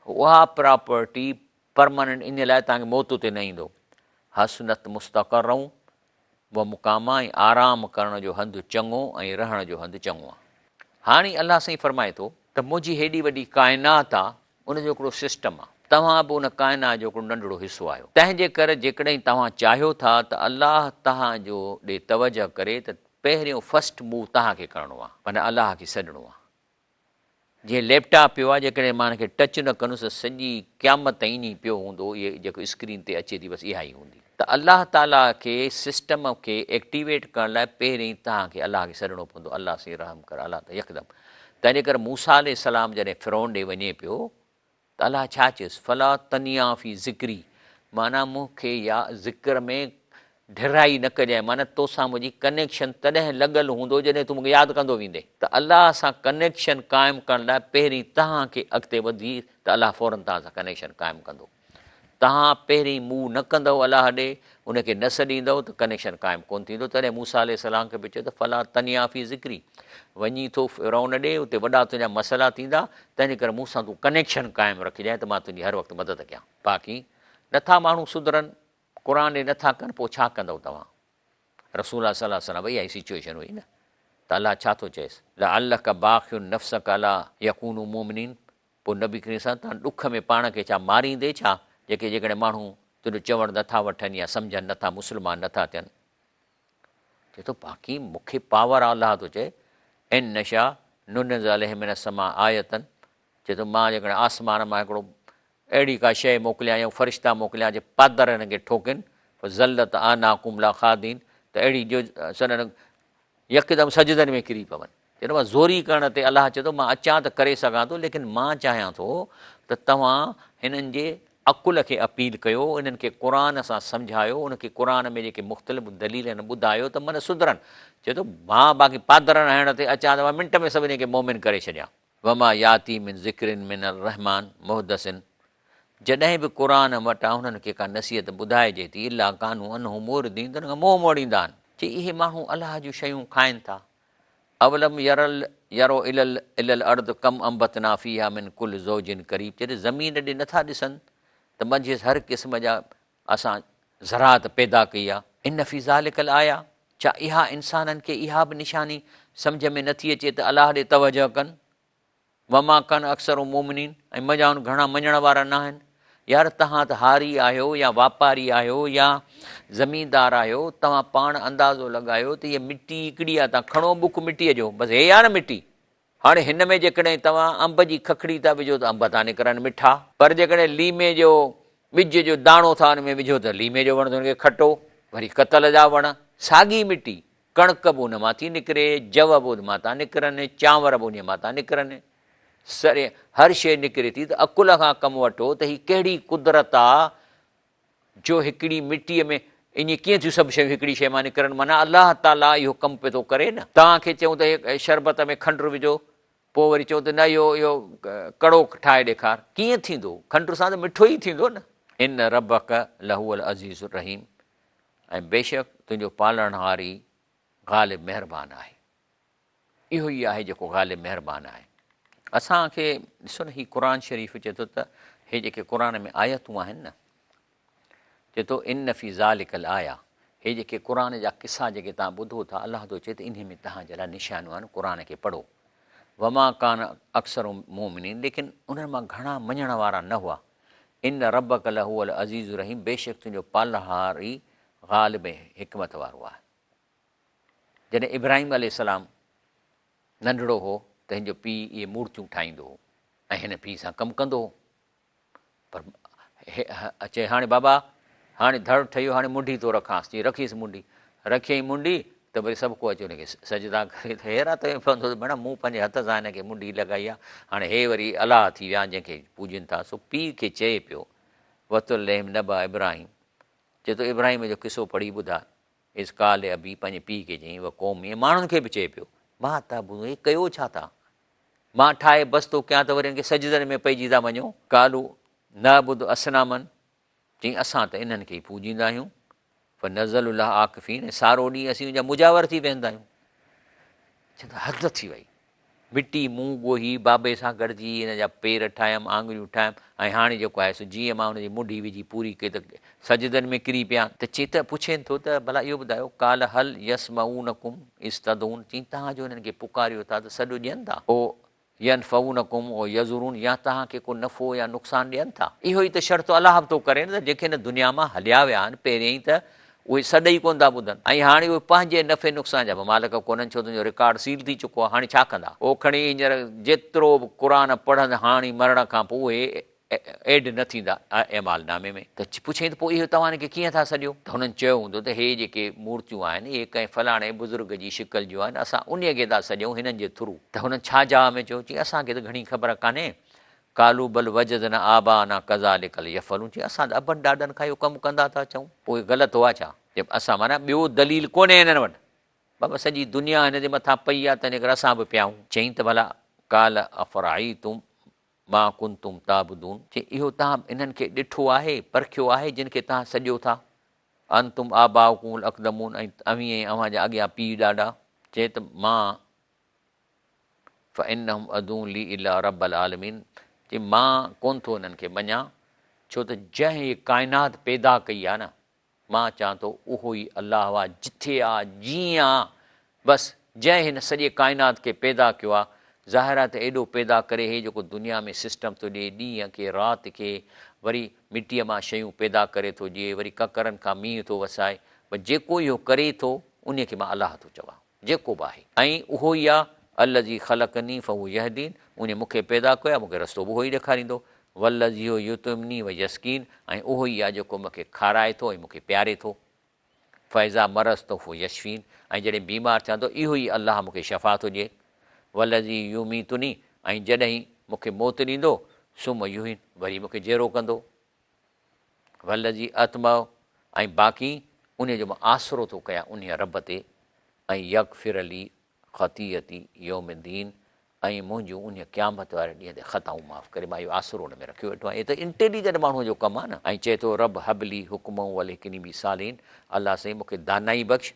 اها پراپرٽي پرماننٽ ان لاء توهان کي موت اتي نه ايندو. حسنت مستقرا و مقاما ۽ آرام ڪرڻ جو هنڌ چڱو ۽ رهڻ جو هنڌ چڱو آ. هاڻي الله سائين فرمائي ٿو ته منهنجي هيڏي وڏي ڪائنات آ ان جو هڪڙو سسٽم آ. توهان به ان ڪائنات جو هڪڙو ننڍڙو حصو آهيو. تنهن جي ڪري جيڪڏهن توهان چاهيو ٿا ته الله توهان جو ڏي توجه ڪري ته پهريون فرسٽ موو توهان کي ڪرڻو آ معنيٰ الله کي سڏڻو آ. جيئن ليپ ٽاپ پيو آهي جيڪڏهن مان هن کي ٽچ نه ڪندس ته سڄي قيامت تائين ائين ئي پيو هوندو اهي جيڪو اسڪرين تي اچي ٿي بس اها ئي هوندي ته الله تعالي کي سسٽم کي ايڪٽيويٽ ڪرڻ لاء پهرين توهان کي الله کي سڏڻو پوندو الله سائين رحم ڪر الله ته يڪدم تنهن جي ڪري موسيٰ عليه السلام جڏهن فرعون ڏي وڃي پيو ته الله ڇا چيس فلا تنيا في ذڪري معنيٰ مون کي يا ذڪر ۾ ڍرائي نه ڪجانء معنيٰ توسان منهنجي ڪنيڪشن تڏهن لڳل هوندو جڏهن تون مون کي ياد ڪندو ويندين ته الله سان ڪنيڪشن قائم ڪرڻ لاء پهرين توهان کي اڳتي وڌي ته الله فورن توهان سان ڪنيڪشن قائم ڪندو توهان پهرين منهن نه ڪندؤ الله ڏي ان کي نه سڏيندؤ ته ڪنيڪشن قائم ڪونه ٿيندو تڏهن موسيٰ عليه السلام کي به چيو ته فلا تنيا في ذڪري وڃين ٿو فرعون ڏي اتي وڏا تنهنجا مسئلا ٿيندا تنهنجي ڪري مون سان تون ڪنيڪشن قائم رکجانء ته مان تنهنجي هر وقت مدد ڪيان باقي نٿا ماڻهو سڌرن قرآن ڏي نٿا ڪن پوء ڇا ڪندؤ توهان؟ رسول الله صلي الله عليه وسلم اها ئي سچوئيشن هئي نه ته الله ڇا ٿو چئيس لعلک باخع نفسک الا يڪونوا مؤمنين پوء نبي ڪريم صلي الله عليه وسلم ڏک ۾ پاڻ کي ڇا ماريندي ڇا جيڪي جيڪڏهن ماڻهو تنهنجو چوڻ نٿا وٺن يا سمجهن نٿا مسلمان نٿا ٿين چئي ٿو باقي مون کي پاور آ الله ٿو چئي ان نشاء ننزل عليهم من السماء آية چئي ٿو مان جيڪڏهن آسمان مان هڪڙو اهڙي ڪا شيء موڪليان يا فرشتا موڪليان جي پادر هنن کي ٺوڪين فظلت اعناقهم لها خاضعين ته اهڙي جو سندن يڪدم سجدن ۾ ڪري پون. چئي ٿو مان زوري ڪرڻ تي الله چئي ٿو مان اچان ته ڪري سگهان ٿو ليڪن مان چاهيان ٿو ته توهان هنن جي عقل کي اپيل ڪيو انهن کي قرآن سان سمجهايو ان کي قرآن ۾ جيڪي مختلف دليل آهن ٻڌايو ته من سڌرن. چئي ٿو مان باقي پادرن هڻڻ تي اچان ته مان منٽ ۾ سڀني کي مومن ڪري ڇڏيان. وما ياتي من ذڪر من الرحمان محدث جڏهن به قرآن وٽان انهن کي ڪا نصيحت ٻڌائجي ٿي الا ڪانوا عنه معرضين ته ان کان منهن موڙيندا آهن. چي اهي ماڻهو الله جون شيون کائن ٿا. اولم يروا الي الارض ڪم انبتنا فيها من ڪل زوج ڪريم جڏهن زمين ڏي نٿا ڏسن ته منجهس هر قسم جا اسان زراعت پيدا ڪئي آهي. ان في ذلک لآية ڇا اها انسانن کي اها به نشاني سمجهه ۾ نٿي اچي ته الله ڏي توجه ڪن؟ وما ڪان اڪثرهم مؤمنين ۽ منجهائن گهڻا مڃڻ وارا ناهن. يار توهان ته هاري آهيو يا واپاري آهيو يا زميندار آهيو توهان پاڻ اندازو لڳايو ته هيء مٽي هڪڙي آهي توهان کڻو ٻڪ مٽيء جو بس هي آهي نه مٽي. هاڻي هن ۾ جيڪڏهن توهان انب جي ککڙي ٿا وجهو ته انب ٿا نڪرن مٺا، پر جيڪڏهن ليمي جو ٻج جو داڻو ٿا ان ۾ وجهو ته ليمي جو وڻ ٿو نڪري کٽو، وري ڪتل جا وڻ، ساڳي مٽي، ڪڻڪ به ان مان ٿي نڪري، جو به ان مان ٿا نڪرن، چانور به انهيء مان ٿا نڪرن، سري هر شيء نڪري ٿي ته عقل کان ڪم وٺو ته هي ڪهڙي قدرت آ جو هڪڙي مٽيء ۾ ائين ڪيئن ٿيون سڀ شيون هڪڙي شيء مان نڪرن معنيٰ الله تعاليٰ اهو ڪم پيو ٿو ڪري نه. توهان کي چئون ته هي شربت ۾ کنڊ وجهو پوء وري چئون ته نه اهو اهو ڪڙو ٺاهي ڏيکار ڪيئن ٿيندو کنڊ سان ته مٺو ئي ٿيندو نه. ان ربک لهو العزيز الرحيم ۽ بيشڪ تنهنجو پالڻهار ئي غالب مهربان آهي. اهو ئي آهي جيڪو غالب مهربان آهي. اسان کي ڏسو نه هي قرآن شريف چئي ٿو ته هي جيڪي قرآن ۾ آيتون آهن نه چئي ٿو ان في ذالک الايه هي جيڪي قرآن جا قصا جيڪي توهان ٻڌو ٿا الله ٿو چئي ته انهي ۾ توهان جي لاء نشانيون آهن قرآن کي پڙهو وما ڪان اڪثر مؤمنين ليڪن انهن مان گهڻا مڃڻ وارا نه هئا ان ربک لهو العزيز الرحيم بيشڪ تنهنجو پالڻهار ئي غالب ۽ حڪمت وارو آهي. جڏهن ابراهيم عليه السلام ننڍڙو هو ته هن جو پيء اهي مورتيون ٺاهيندو هو ۽ هن پيء سان ڪم ڪندو هو پر چئي هاڻي بابا هاڻي ڌڙ ٺهي ويو هاڻي منڍي ٿو رکانس چئي رکيس منڍي رکيائين منڍي ته وري سڀ ڪو اچي هن کي سجدا ڪري ته حيرت ۾ پوندو ته ڀيڻا مون پنهنجي هٿ سان هن کي منڍي لڳائي آهي هاڻي هي وري الله ٿي ويا جنهن کي پوڄين ٿا سو پيء کي چئي پيو وتل عليهم نبا ابراهيم چئي ٿو ابراهيم جو قصو پڙهي ٻڌاء اذ قال لابيه پنهنجي پيء کي چيائين وقومه ۽ ماڻهن کي به چئي پيو. ما تعبدون هي ڪيو ڇا ٿا؟ مان ٺاهي بس ٿو ڪيان ته وري ان کي سجدن ۾ پئجي ٿا وڃو. قالوا نعبد اصناما چيائين اسان ته انهن کي ئي پوڄيندا آهيون. فنظل لها عاڪفين ۽ سارو ڏينهن اسين ان جا مجاور ٿي ويهندا آهيون. چون ته حد ٿي وئي. مٽي مون ڳوهي بابي سان گڏجي هن جا پير ٺاهيم، آڱريون ٺاهيم ۽ هاڻي جيڪو آهي سو جيئن مان هن جي منڍي وجهي پوري ڪئي ته سجدن ۾ ڪري پيا. ته چي ته پڇين ٿو ته ڀلا اهو ٻڌايو قال هل يسمعونڪم اذ تدعون چيائين توهان جو هنن کي پڪاريو ٿا ته سڏ ڏين ٿا؟ او ينفعونڪم او يضرون يا توهان کي ڪو نفعو يا نقصان ڏين ٿا؟ اهو ئي ته شرط الله به ٿو ڪري نه ته جيڪي هن دنيا مان هليا ويا آهن پهريائين ته اهي سڏ ئي ڪونه ٿا ٻڌن ۽ هاڻي اهي پنهنجي نفعي نقصان جا به مالڪ ڪونهن ڇو ته ان جو رڪارڊ سيل ٿي چڪو آهي هاڻي ڇا ڪندا؟ اهو کڻي هينئر جيترو به قرآن پڙهن هاڻي مرڻ کان پوء اهي ايڊ نه ٿيندا اعمال نامي ۾. ته پڇيائين ته پوء اهي توهان هن کي ڪيئن ٿا سڏيو؟ ته هنن چيو هوندو ته هي جيڪي مورتيون آهن اهي ڪنهن فلاڻي بزرگ جي شڪل جون آهن اسان انهيء کي ٿا سڏيون هنن جي ٿرو. ته هنن ڇا جواب ۾ چيو؟ چيائين اسان کي ته گهڻي خبر ڪانهي. قالوا بل وجدنا آباءنا ڪذالڪ يفعلون چيائين اسان ته ابن ڏاڏن کان اهو ڪم ڪندا ٿا اچون. پوء غلط هئا ڇا؟ چيم اسان معنيٰ ٻيو دليل ڪونهي هنن وٽ. بابا سڄي دنيا هن جي مٿان پئي آهي تنهنجي ڪري اسان به پيا آهيون. چيائين ته ڀلا قال افرايتم ما ڪنتم تعبدون، چي اهو توهان انهن کي ڏٺو آهي، پرکيو آهي، جن کي توهان سڏيو ٿا؟ انتم آباؤڪم الاقدمون ۽ اوهين ۽ اوهان جا اڳيان پيء ڏاڏا. چي ته مان فانهم عدو لي الا رب العالمين، چي مان ڪونه ٿو انهن کي مڃان، ڇو ته جنهن هيء ڪائنات پيدا ڪئي آهي نه، مان چوان ٿو اهو ئي الله آ جٿي آ جيئن آ بس جنهن هن سڄي ڪائنات کي پيدا ڪيو آ ظاهر آ ته ايڏو پيدا ڪري هي جيڪو دنيا ۾ سسٽم ٿو ڏئي ڏينهن کي رات کي وري مٽيء مان شيون پيدا ڪري ٿو ڏئي وري ڪڪرن کان مينهن ٿو وسائي بس جيڪو اهو ڪري ٿو انهي کي مان الله ٿو چوان. جيڪو به آهي ۽ اهو ئي آ، الذي خلقني فهو يهدين، انهي مون کي پيدا ڪيو آهي، مون کي رستو به اهو ئي ڏيکاريندو، والذي هو يطعمني ويسقين، ۽ اهو ئي آ جيڪو مون کي کارائي ٿو ۽ مون کي پياري ٿو، فاذا مرضت فهو يشفين، ۽ جڏهن بيمار ٿيان ٿو اهو ئي الله مون کي شفا ٿو ڏئي، والذي يميتني، ۽ جڏهن مون کي موت ڏيندو، ثم يحين، وري مون کي جيئرو ڪندو. والذي اطمع ۽ باقي انهيء جو مان آسرو ٿو ڪيان انهيء رب تي ان يغفر لي خطيئتي يوم الدين ۽ منهنجون انهيء قيامت واري ڏينهن تي خطائون معاف ڪري مان اهو آسرو ان ۾ رکيو ويٺو آهيان. هي ته انٽيليجنٽ ماڻهوء جو ڪم آهي نه. ۽ چئي ٿو رب هب لي حڪما والحقني بالصالحين الله سائين مون کي دانائي بخش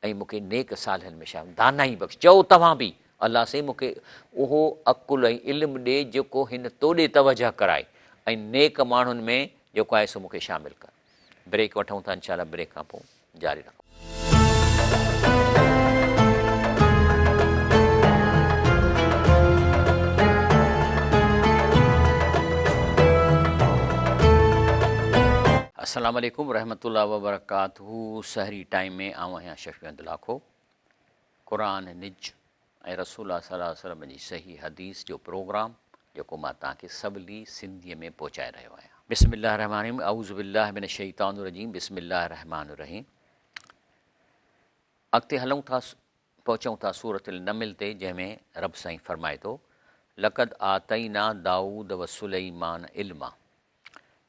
۽ مون کي نيڪ صالحن ۾ شامل دانائي بخش. چئو توهان به الله سائين مون کي اهو عقل ۽ علم ڏي جيڪو هن توڏي توجهه ڪرائي ۽ نيڪ ماڻهن ۾ جيڪو آهي سو مون کي شامل ڪر. بريڪ وٺون ٿا انشاء الله بريڪ کان پوء جاري رکون. السلام عليڪم ورحمة الله وبرڪاته سحري ٽائيم ۾ آئون آهيان شفيع احمد لاکو قرآن نج ۽ رسول الله صلي الله عليه وسلم جي صحيح حديث جو پروگرام جيڪو مان توهان کي سولي سنڌيء ۾ پهچائي رهيو آهيان. بسم الله الرحمٰن الرحيم اعوذ بالله من الشيطان الرجيم بسم الله الرحمٰن الرحيم اڳتي هلون ٿا پهچون ٿا سورة النمل تي جنهن ۾ رب سائين فرمائي ٿو لقد آتينا داؤد وسليمان علما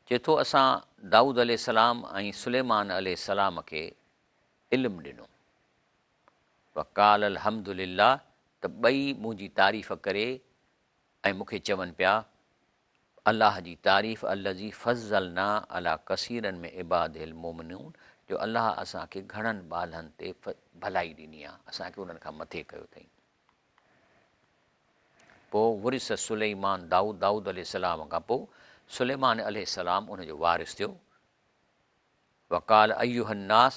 چئي ٿو اسان داؤد عليه السلام ۽ سليمان عليه السلام کي علم ڏنو وقال الحمد لله ته ٻئي منهنجي تعريف ڪري ۽ مون کي چون پيا الله جي تعريف الذي فضلنا علي ڪثيرا من عباده المومنون جو الله اسان کي گهڻن ٻانهن تي ڀلائي ڏني آهي اسان کي انهن کان مٿي ڪيو اٿئي. پوء ورث سليمان دائود، دائود عليه السلام کان پوء سليمان عليه السلام ان جو وارث ٿيو. وقال ايها الناس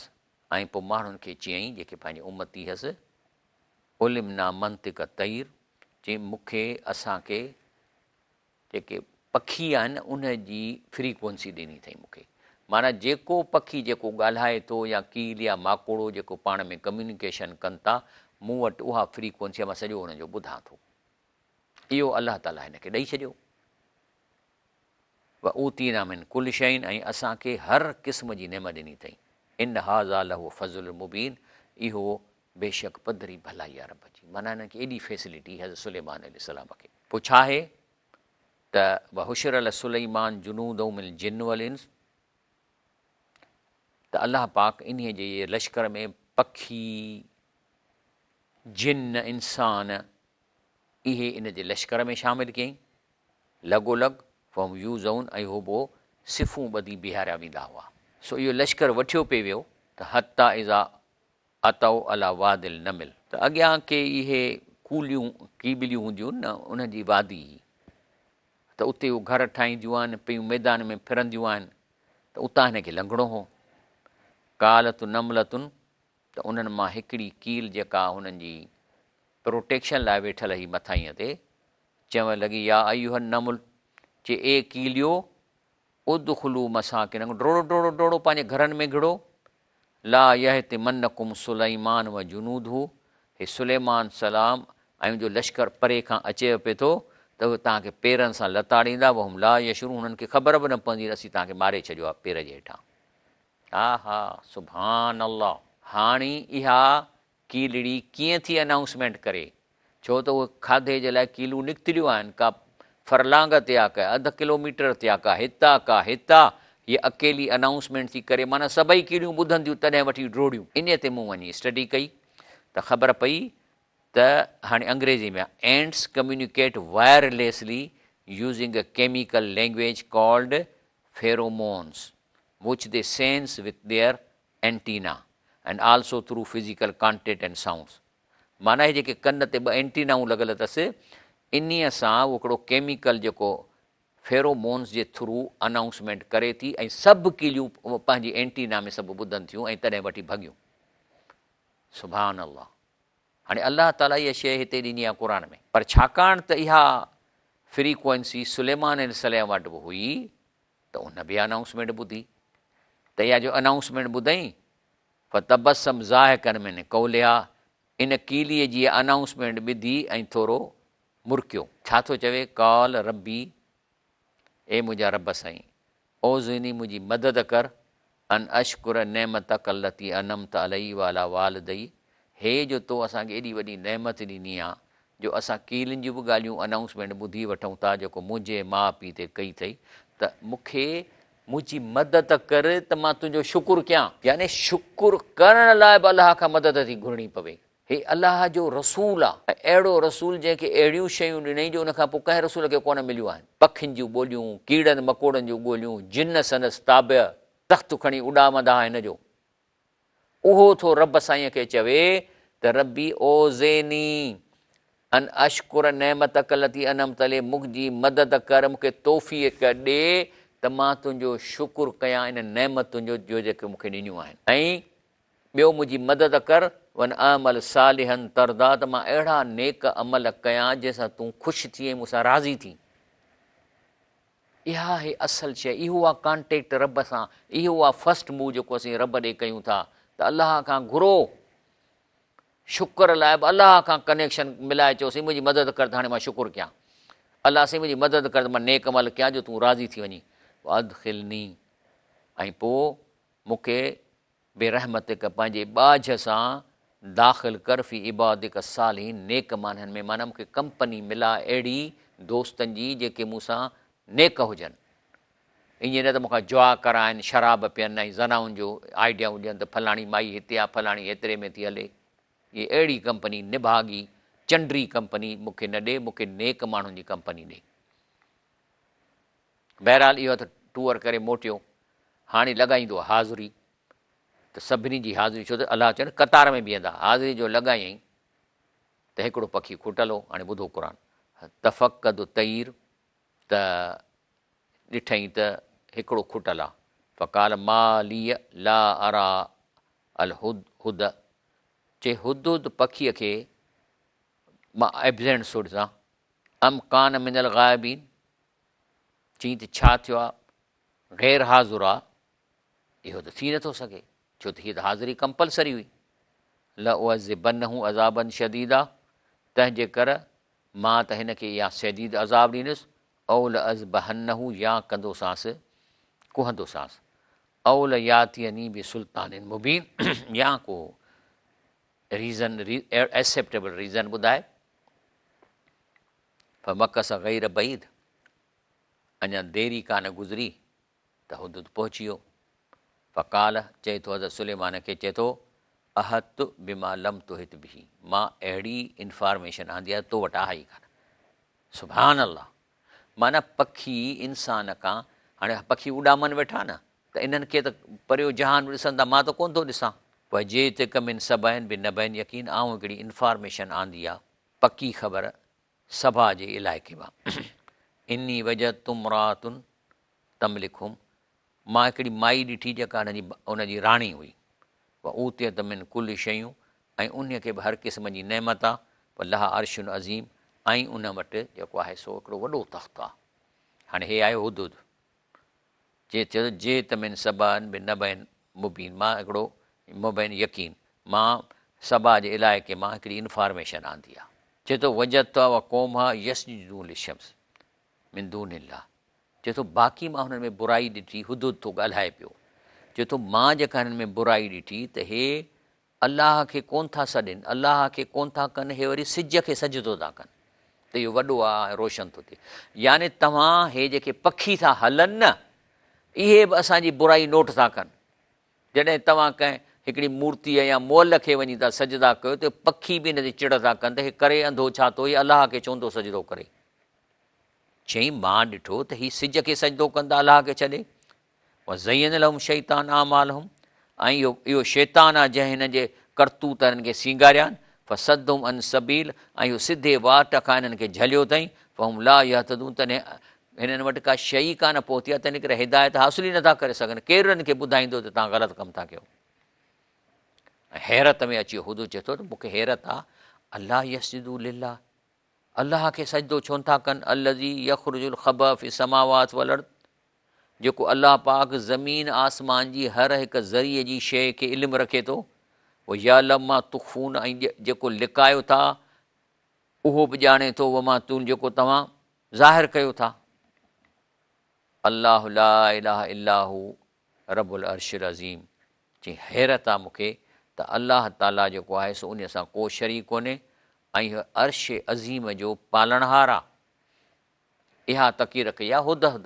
۽ پوء ماڻهن کي چيائين جيڪي پنهنجي امتي هيس، علمنا منطق الطير چيائين مون کي، اسان کي، جيڪي پکي آهن ان جي فريڪوئنسي ڏني اٿئي مون کي. معنيٰ جيڪو پکي جيڪو ڳالهائي ٿو يا ڪيل يا ماڪوڙو جيڪو پاڻ ۾ ڪميونيڪيشن ڪن ٿا مون وٽ اها فريڪوئنسي آهي مان سڄو انهن جو ٻڌان ٿو. اهو الله تعاليٰ هن کي ڏئي ڇڏيو. واوتينا من ڪل شيء ۽ اسان کي هر قسم جي نعمت ڏني اٿئي. ان هذا لهو الفضل المبين اهو بيشڪ پڌري ڀلائي آهي رب جي. معنيٰ هنن کي ايڏي فيسلٽي حضرت سليمان عليه السلام کي. پوء ڇا آهي ته وحشر لسليمان جنوده من الجن والانس ته الله پاڪ انهيء جي لشڪر ۾ پکي، جن، انسان، اهي ان جي لشڪر ۾ شامل ڪيائين، لڳو لڳ، فهم يوزعون ۽ هو پوء صفون ٻڌي بيهاريا ويندا هئا. سو اهو لشڪر وٺيو پئي ويو ته حتيٰ اذا اتوا علي واد النمل. ته اڳيان ڪي اهي ڪوليون، ڪيٻليون هونديون نه، انهن جي وادي هئي ته اتي هو گهر ٺاهينديون آهن، پيون ميدان ۾ ڦرنديون آهن ته اتان هن کي لنگهڻو هو. قالت نملة ته انهن مان هڪڙي ڪيل جيڪا هنن جي پروٽيڪشن لاء ويٺل هئي مٿاهينء تي، چوڻ لڳي، يا ايها النمل، چي اي ڪيليو، ادخلوا مساڪنڪم، ڊوڙو ڊوڙو ڊوڙو پنهنجي گهرن ۾ گهڙو، لا يحطمنڪم سليمان وجنوده، هي سليمان سلام ۽ ان جو لشڪر پري کان اچيو پئي ٿو ته اهي توهان کي پيرن سان لتاڙيندا، وهم لا يشعرون، هنن کي خبر به نه پوندي ته اسين توهان کي ماري ڇڏيو آهي پير جي هيٺان. آها سبحان الله هاڻي اها ڪيلڙي ڪيئن ٿي انائونسمينٽ ڪري ڇو ته اهي کاڌي جي لاء ڪيلون نڪتليون آهن ڪا فرلانگ تي آ ڪا اڌ ڪلو ميٽر تي آ ڪا هت آ ڪا هت آ هيء اڪيلي انائونسمينٽ ٿي ڪري معنيٰ سڀئي ڪيليون ٻڌنديون تڏهن وٺي ڊوڙيون. انهيء تي مون وڃي اسٽڊي ڪئي ته خبر پئي ته هاڻي انگريزي ۾ آ Ants communicate wirelessly using a chemical language called pheromones which they sense with their antenna and also through physical contact and sounds معنيٰ هي جيڪي ڪن تي ٻه اينٽينائون لڳل اٿس انهيء سان اهو هڪڙو ڪيميڪل جيڪو فيرومونز جي ٿرو انائونسمينٽ ڪري ٿي ۽ سڀ ڪيليون پنهنجي اينٽينا ۾ سڀ ٻڌن ٿيون ۽ تڏهن وٺي ڀڳيون. سبحان الله هاڻي الله تعاليٰ اها شيء هتي ڏني آهي قرآن ۾. پر ڇاڪاڻ ته اها فريڪوئنسي سليمان عليه السلام وٽ به هئي ته ان به انائونسمينٽ ٻڌي ته اها جو انائونسمينٽ ٻڌئين فتبسم ضاحڪا من قولها ان ڪيليء جي انائونسمينٽ ٻڌي ۽ ٿورو مرڪيو. ڇا ٿو چوي؟ قال ربي اي منهنجا رب سائين! اوزعني منهنجي مدد ڪر، ان اشڪر نعمتک التي انعمت علي وعلي والدي هي جو تو اسان کي ايڏي وڏي نعمت ڏني آ جو اسان ڪيلين جون به ڳالهيون انائونسمينٽ ٻڌي وٺون ٿا جيڪو منهنجي ماء پيء تي ڪئي اٿئي ته مون کي منهنجي مدد ڪر ته مان تنهنجو شڪر ڪيان. يعني شڪر ڪرڻ لاء به الله کان مدد ٿي گهرڻي پوي. هي الله جو رسول آ ۽ اهڙو رسول جنهن کي اهڙيون شيون ڏنائين جو ان کان پوء ڪنهن رسول کي ڪونه مليون آهن. پکين جون ٻوليون، ڪيڙن مڪوڙن جون ڳوليون، جن سندس تابع، تخت کڻي اڏامندا ها هن جو. اهو ٿو رب سائينء کي چوي ته ربي اوزعني ان اشڪر نعمتک التي انعمت علي منهنجي مدد ڪر، مون کي توفيق ڏي ته مان تنهنجو شڪر ڪيان انهن نعمتن جو جو جيڪي مون کي ڏنيون آهن ۽ ٻيو منهنجي مدد ڪر، وان اعمل صالحا ترضاه ته مان اهڙا نيڪ عمل ڪيان جنهن سان تون خوش ٿين ۽ مون سان راضي ٿين. اها آهي اصل شيء، اهو آهي ڪانٽيڪٽ رب سان، اهو آهي فرسٽ موو جيڪو اسين رب ڏي ڪيون ٿا ته الله کان گهرو، شڪر لاء به الله کان ڪنيڪشن ملائي چئو سائين منهنجي مدد ڪر ته هاڻي مان شڪر ڪيان، الله سائين منهنجي مدد ڪر ته مان نيڪ عمل ڪيان جو تون راضي ٿي وڃين، وادخلني ۽ پوء مون کي برحمتڪ پنهنجي ٻاجهه سان داخل ڪر في عبادڪ الصالحين نيڪ ماڻهن ۾ معنيٰ مون کي ڪمپني ملاء اهڙي دوستن جي جيڪي مون سان نيڪ هجن ائين نه ته مون کان جوا ڪرائن شراب پين ۽ زنائن جو آئيڊيائون ڏين ته فلاڻي مائي هتي آ فلاڻي هيتري ۾ ٿي هلي هي اهڙي ڪمپني نڀاڳي چنڊي ڪمپني مون کي نه ڏي مون کي نيڪ ماڻهن جي ڪمپني ڏي. بهرحال اهو ته ٽوئر ڪري موٽيو. هاڻي لڳائيندو حاضري ته سڀني جي حاضري ڇو ته الله چيو نه قطار ۾ بيهندا. حاضري جو لڳايائين ته هڪڙو پکي کٽل هو. هاڻي ٻڌو قرآن. تفقد الطير ته ڏٺائين ته هڪڙو کٽل آ. فقال ما لي لا ارا الهدهد چي هدهد پکيء کي مان ائبسينٽ ٿو ڏسان. ام ڪان من الغائبين چيائين ته ڇا ٿيو آ غير حاضر آ اهو ته ٿي نٿو سگهي ڇو ته هيء ته حاضري ڪمپلسري هئي لأعذبنه عذابا شديدا تنهن جي ڪر مان ته هن کي يا شديد عذاب ڏيندس او لأذبحنه يا ڪندوسانس ڪهندوسانس او لياتيني بسلطان مبين يا ڪو ريزن ايڪسيپٽيبل ريزن ٻڌائي فمڪث غير بعيد، اڃا دير ئي ڪانه گذري ته هدهد پهچي ويو. فقال، چئي ٿو حضرت سليمان کي چئي ٿو، احطت بما لم تحط به مان اهڙي انفارميشن آندي آهي تو وٽ آهي ئي ڪانه. سبحان الله! معنيٰ پکي انسان کان هاڻي پکي اڏامن ويٺا نه ته انهن کي ته پريو جهان به ڏسن ٿا مان ته ڪونه ٿو ڏسان. وجئتک من سبأ بنبأ يقين آئون هڪڙي انفارميشن آندي آ پڪي خبر سبا جي علائقي مان اني وجدت امراة تملڪهم مان هڪڙي مائي ڏٺي جيڪا ان جي ان جي راڻي هئي. واوتيت من ڪل شيء ۽ انهيء کي به هر قسم جي نعمت آ، ولها عرش عظيم ۽ ان وٽ جيڪو آهي سو هڪڙو وڏو تخت آ. هاڻي هي آهي هدهد. چي ٿيو ته جئت من سبا بنبأ مبين مان هڪڙو مبين يقين مان سبا جي علائقي مان هڪڙي انفارميشن آندي آ. چئي ٿو وجدتها وقومها يسجدون للشمس من دون الله چئي ٿو باقي مان هنن ۾ برائي ڏٺي هدهد ٿو ڳالهائي پيو چئي ٿو مان جيڪا هنن ۾ برائي ڏٺي ته هي الله کي ڪون ٿا سڏين الله کي ڪون ٿا ڪن هي وري سج کي سجدو ٿا ڪن ته اهو وڏو آ ۽ روشن ٿو ٿئي يعني توهان هي جيڪي پکي ٿا هلن نه اهي به اسان جي برائي نوٽ ٿا ڪن جڏهن توهان ڪنهن هڪڙي مورتيء يا مئل کي وڃي ٿا سجدا ڪيو ته پکي به ان تي چڙ ٿا ڪن ته هي ڪري انڌو ڇا ٿو هي الله کي ڇو نٿو سجدو ڪري چيائين، مان ڏٺو ته هي سج کي سجدو ڪن ٿا الله کي ڇڏي. وزين لهم الشيطان اعمالهم ۽ اهو اهو شيطان آهي جنهن هنن جي ڪرتوت هنن کي سينگاريا آهن. فصدهم عن السبيل ۽ اهو سڌي واٽ کان هنن کي جهليو اٿائين. فهم لا يهتدون تڏهن هنن وٽ ڪا شيء ئي ڪانه پهتي آهي تنهن ڪري هدايت حاصل ئي نٿا ڪري سگهن. ڪير هنن کي ٻڌائيندو ته توهان غلط ڪم ٿا ڪيو. ۽ حيرت ۾ اچي هدهد چئي ٿو ته مون کي حيرت آهي الا يسجدوا لله الله کي سجدو ڇو نٿا ڪن؟ الذي يخرج الخبأ في السماوات والارض جيڪو الله پاڪ زمين آسمان جي هر هڪ ذري جي شيء کي علم رکي ٿو ويعلم ما تخفون ۽ جيڪو لڪايو ٿا اهو به ڄاڻي ٿو وما تعلنون جيڪو توهان ظاهر ڪيو ٿا. الله لا اله الا هو رب العرش العظيم چي حيرت آ مون کي ته الله تعاليٰ جيڪو آهي سو انهي سان ڪو شريڪ ڪونهي ۽ هو عرش عظيم جو پالڻهار آ. اها تقرير ڪئي آ هدهد.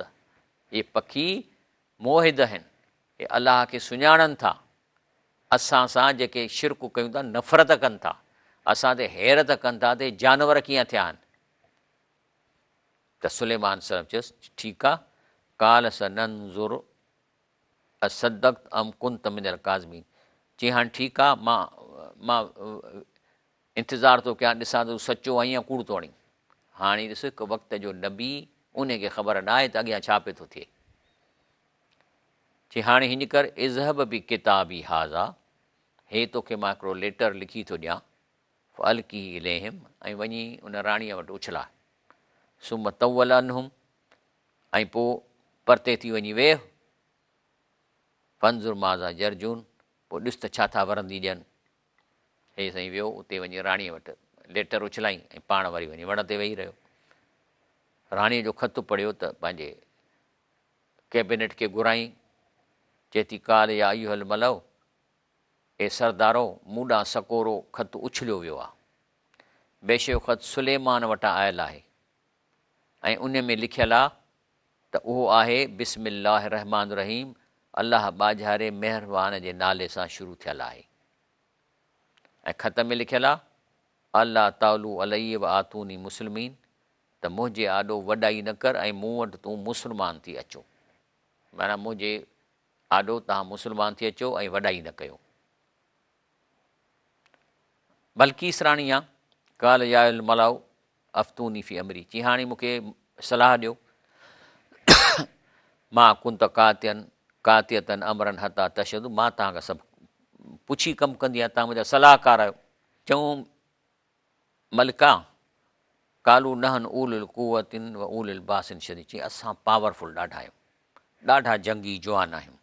اهي پکي موحد آهن، اهي الله کي سڃاڻن ٿا، اسان سان جيڪي شرڪ ڪيون ٿا نفرت ڪن ٿا، اسان تي حيرت ڪن ٿا ته اهي جانور ڪيئن ٿيا آهن. ته سليمان عليه السلام چيس، ٺيڪ آ، قال سننظر اصدقت ام ڪنت من الڪاذبين چي هاڻ ٺيڪ آ مان مان انتظار ٿو ڪيان ڏسان ته تون سچو آهين يا ڪوڙ ٿو هڻين. هاڻي ڏس هڪ وقت جو نبي انهي کي خبر ناهي ته اڳيان ڇا پئي ٿو ٿئي. چي هاڻي هيئن ڪر اذهب بڪتابي هذا هي توکي مان هڪڙو ليٽر لکي ٿو ڏيان فالقه اليهم ۽ وڃي ان راڻيء وٽ اڇلاء ثم تول عنهم ۽ پوء پرتي ٿي وڃي ويهه، فانظر ماذا يرجعون، پوء ڏس ته ڇا ٿا ورندي ڏين. هي سائين ويو، اتي وڃي راڻيء وٽ ليٽر اڇلائين ۽ پاڻ وري وڃي وڻ تي ويهي رهيو. راڻيء جو خط پڙهيو ته پنهنجي ڪئبينيٽ کي گهرائين، چئي ٿي قال يا ايها الملأ، اي سردارو، مون ڏانهن سڪورو خط اڇليو ويو آهي. بيشڪ اهو خط سليمان وٽان آيل آهي. ۽ ان ۾ لکيل آ ته اهو آهي، بسم الله الرحمٰن الرحيم، الله ٻاجهاري مهربان جي نالي سان شروع ٿيل آهي. ۽ خط ۾ لکيل آ، الا تعلوا علي واتوني مسلمين، ته منهنجي آڏو وڏائي نه ڪر ۽ مون وٽ تون مسلمان ٿي اچو. معنيٰ منهنجي آڏو توهان مسلمان ٿي اچو ۽ وڏائي نه ڪيو. بلقيس راڻي آ، قال يا ايها الملأ افتوني في امري، چي هاڻي مون کي صلاح ڏيو، ما ڪنت قاطعا قاطعة امرا حتي تشهدون، مان توهان کان سڀ پڇي ڪم ڪندي آهيان، توهان منهنجا صلاحڪار آهيو. چئون ملڪه، قالوا نحن اولو القوة و اولو الباس شديد، چي اسان پاورفل ڏاڍا آهيون، ڏاڍا جنگي جوان آهيون.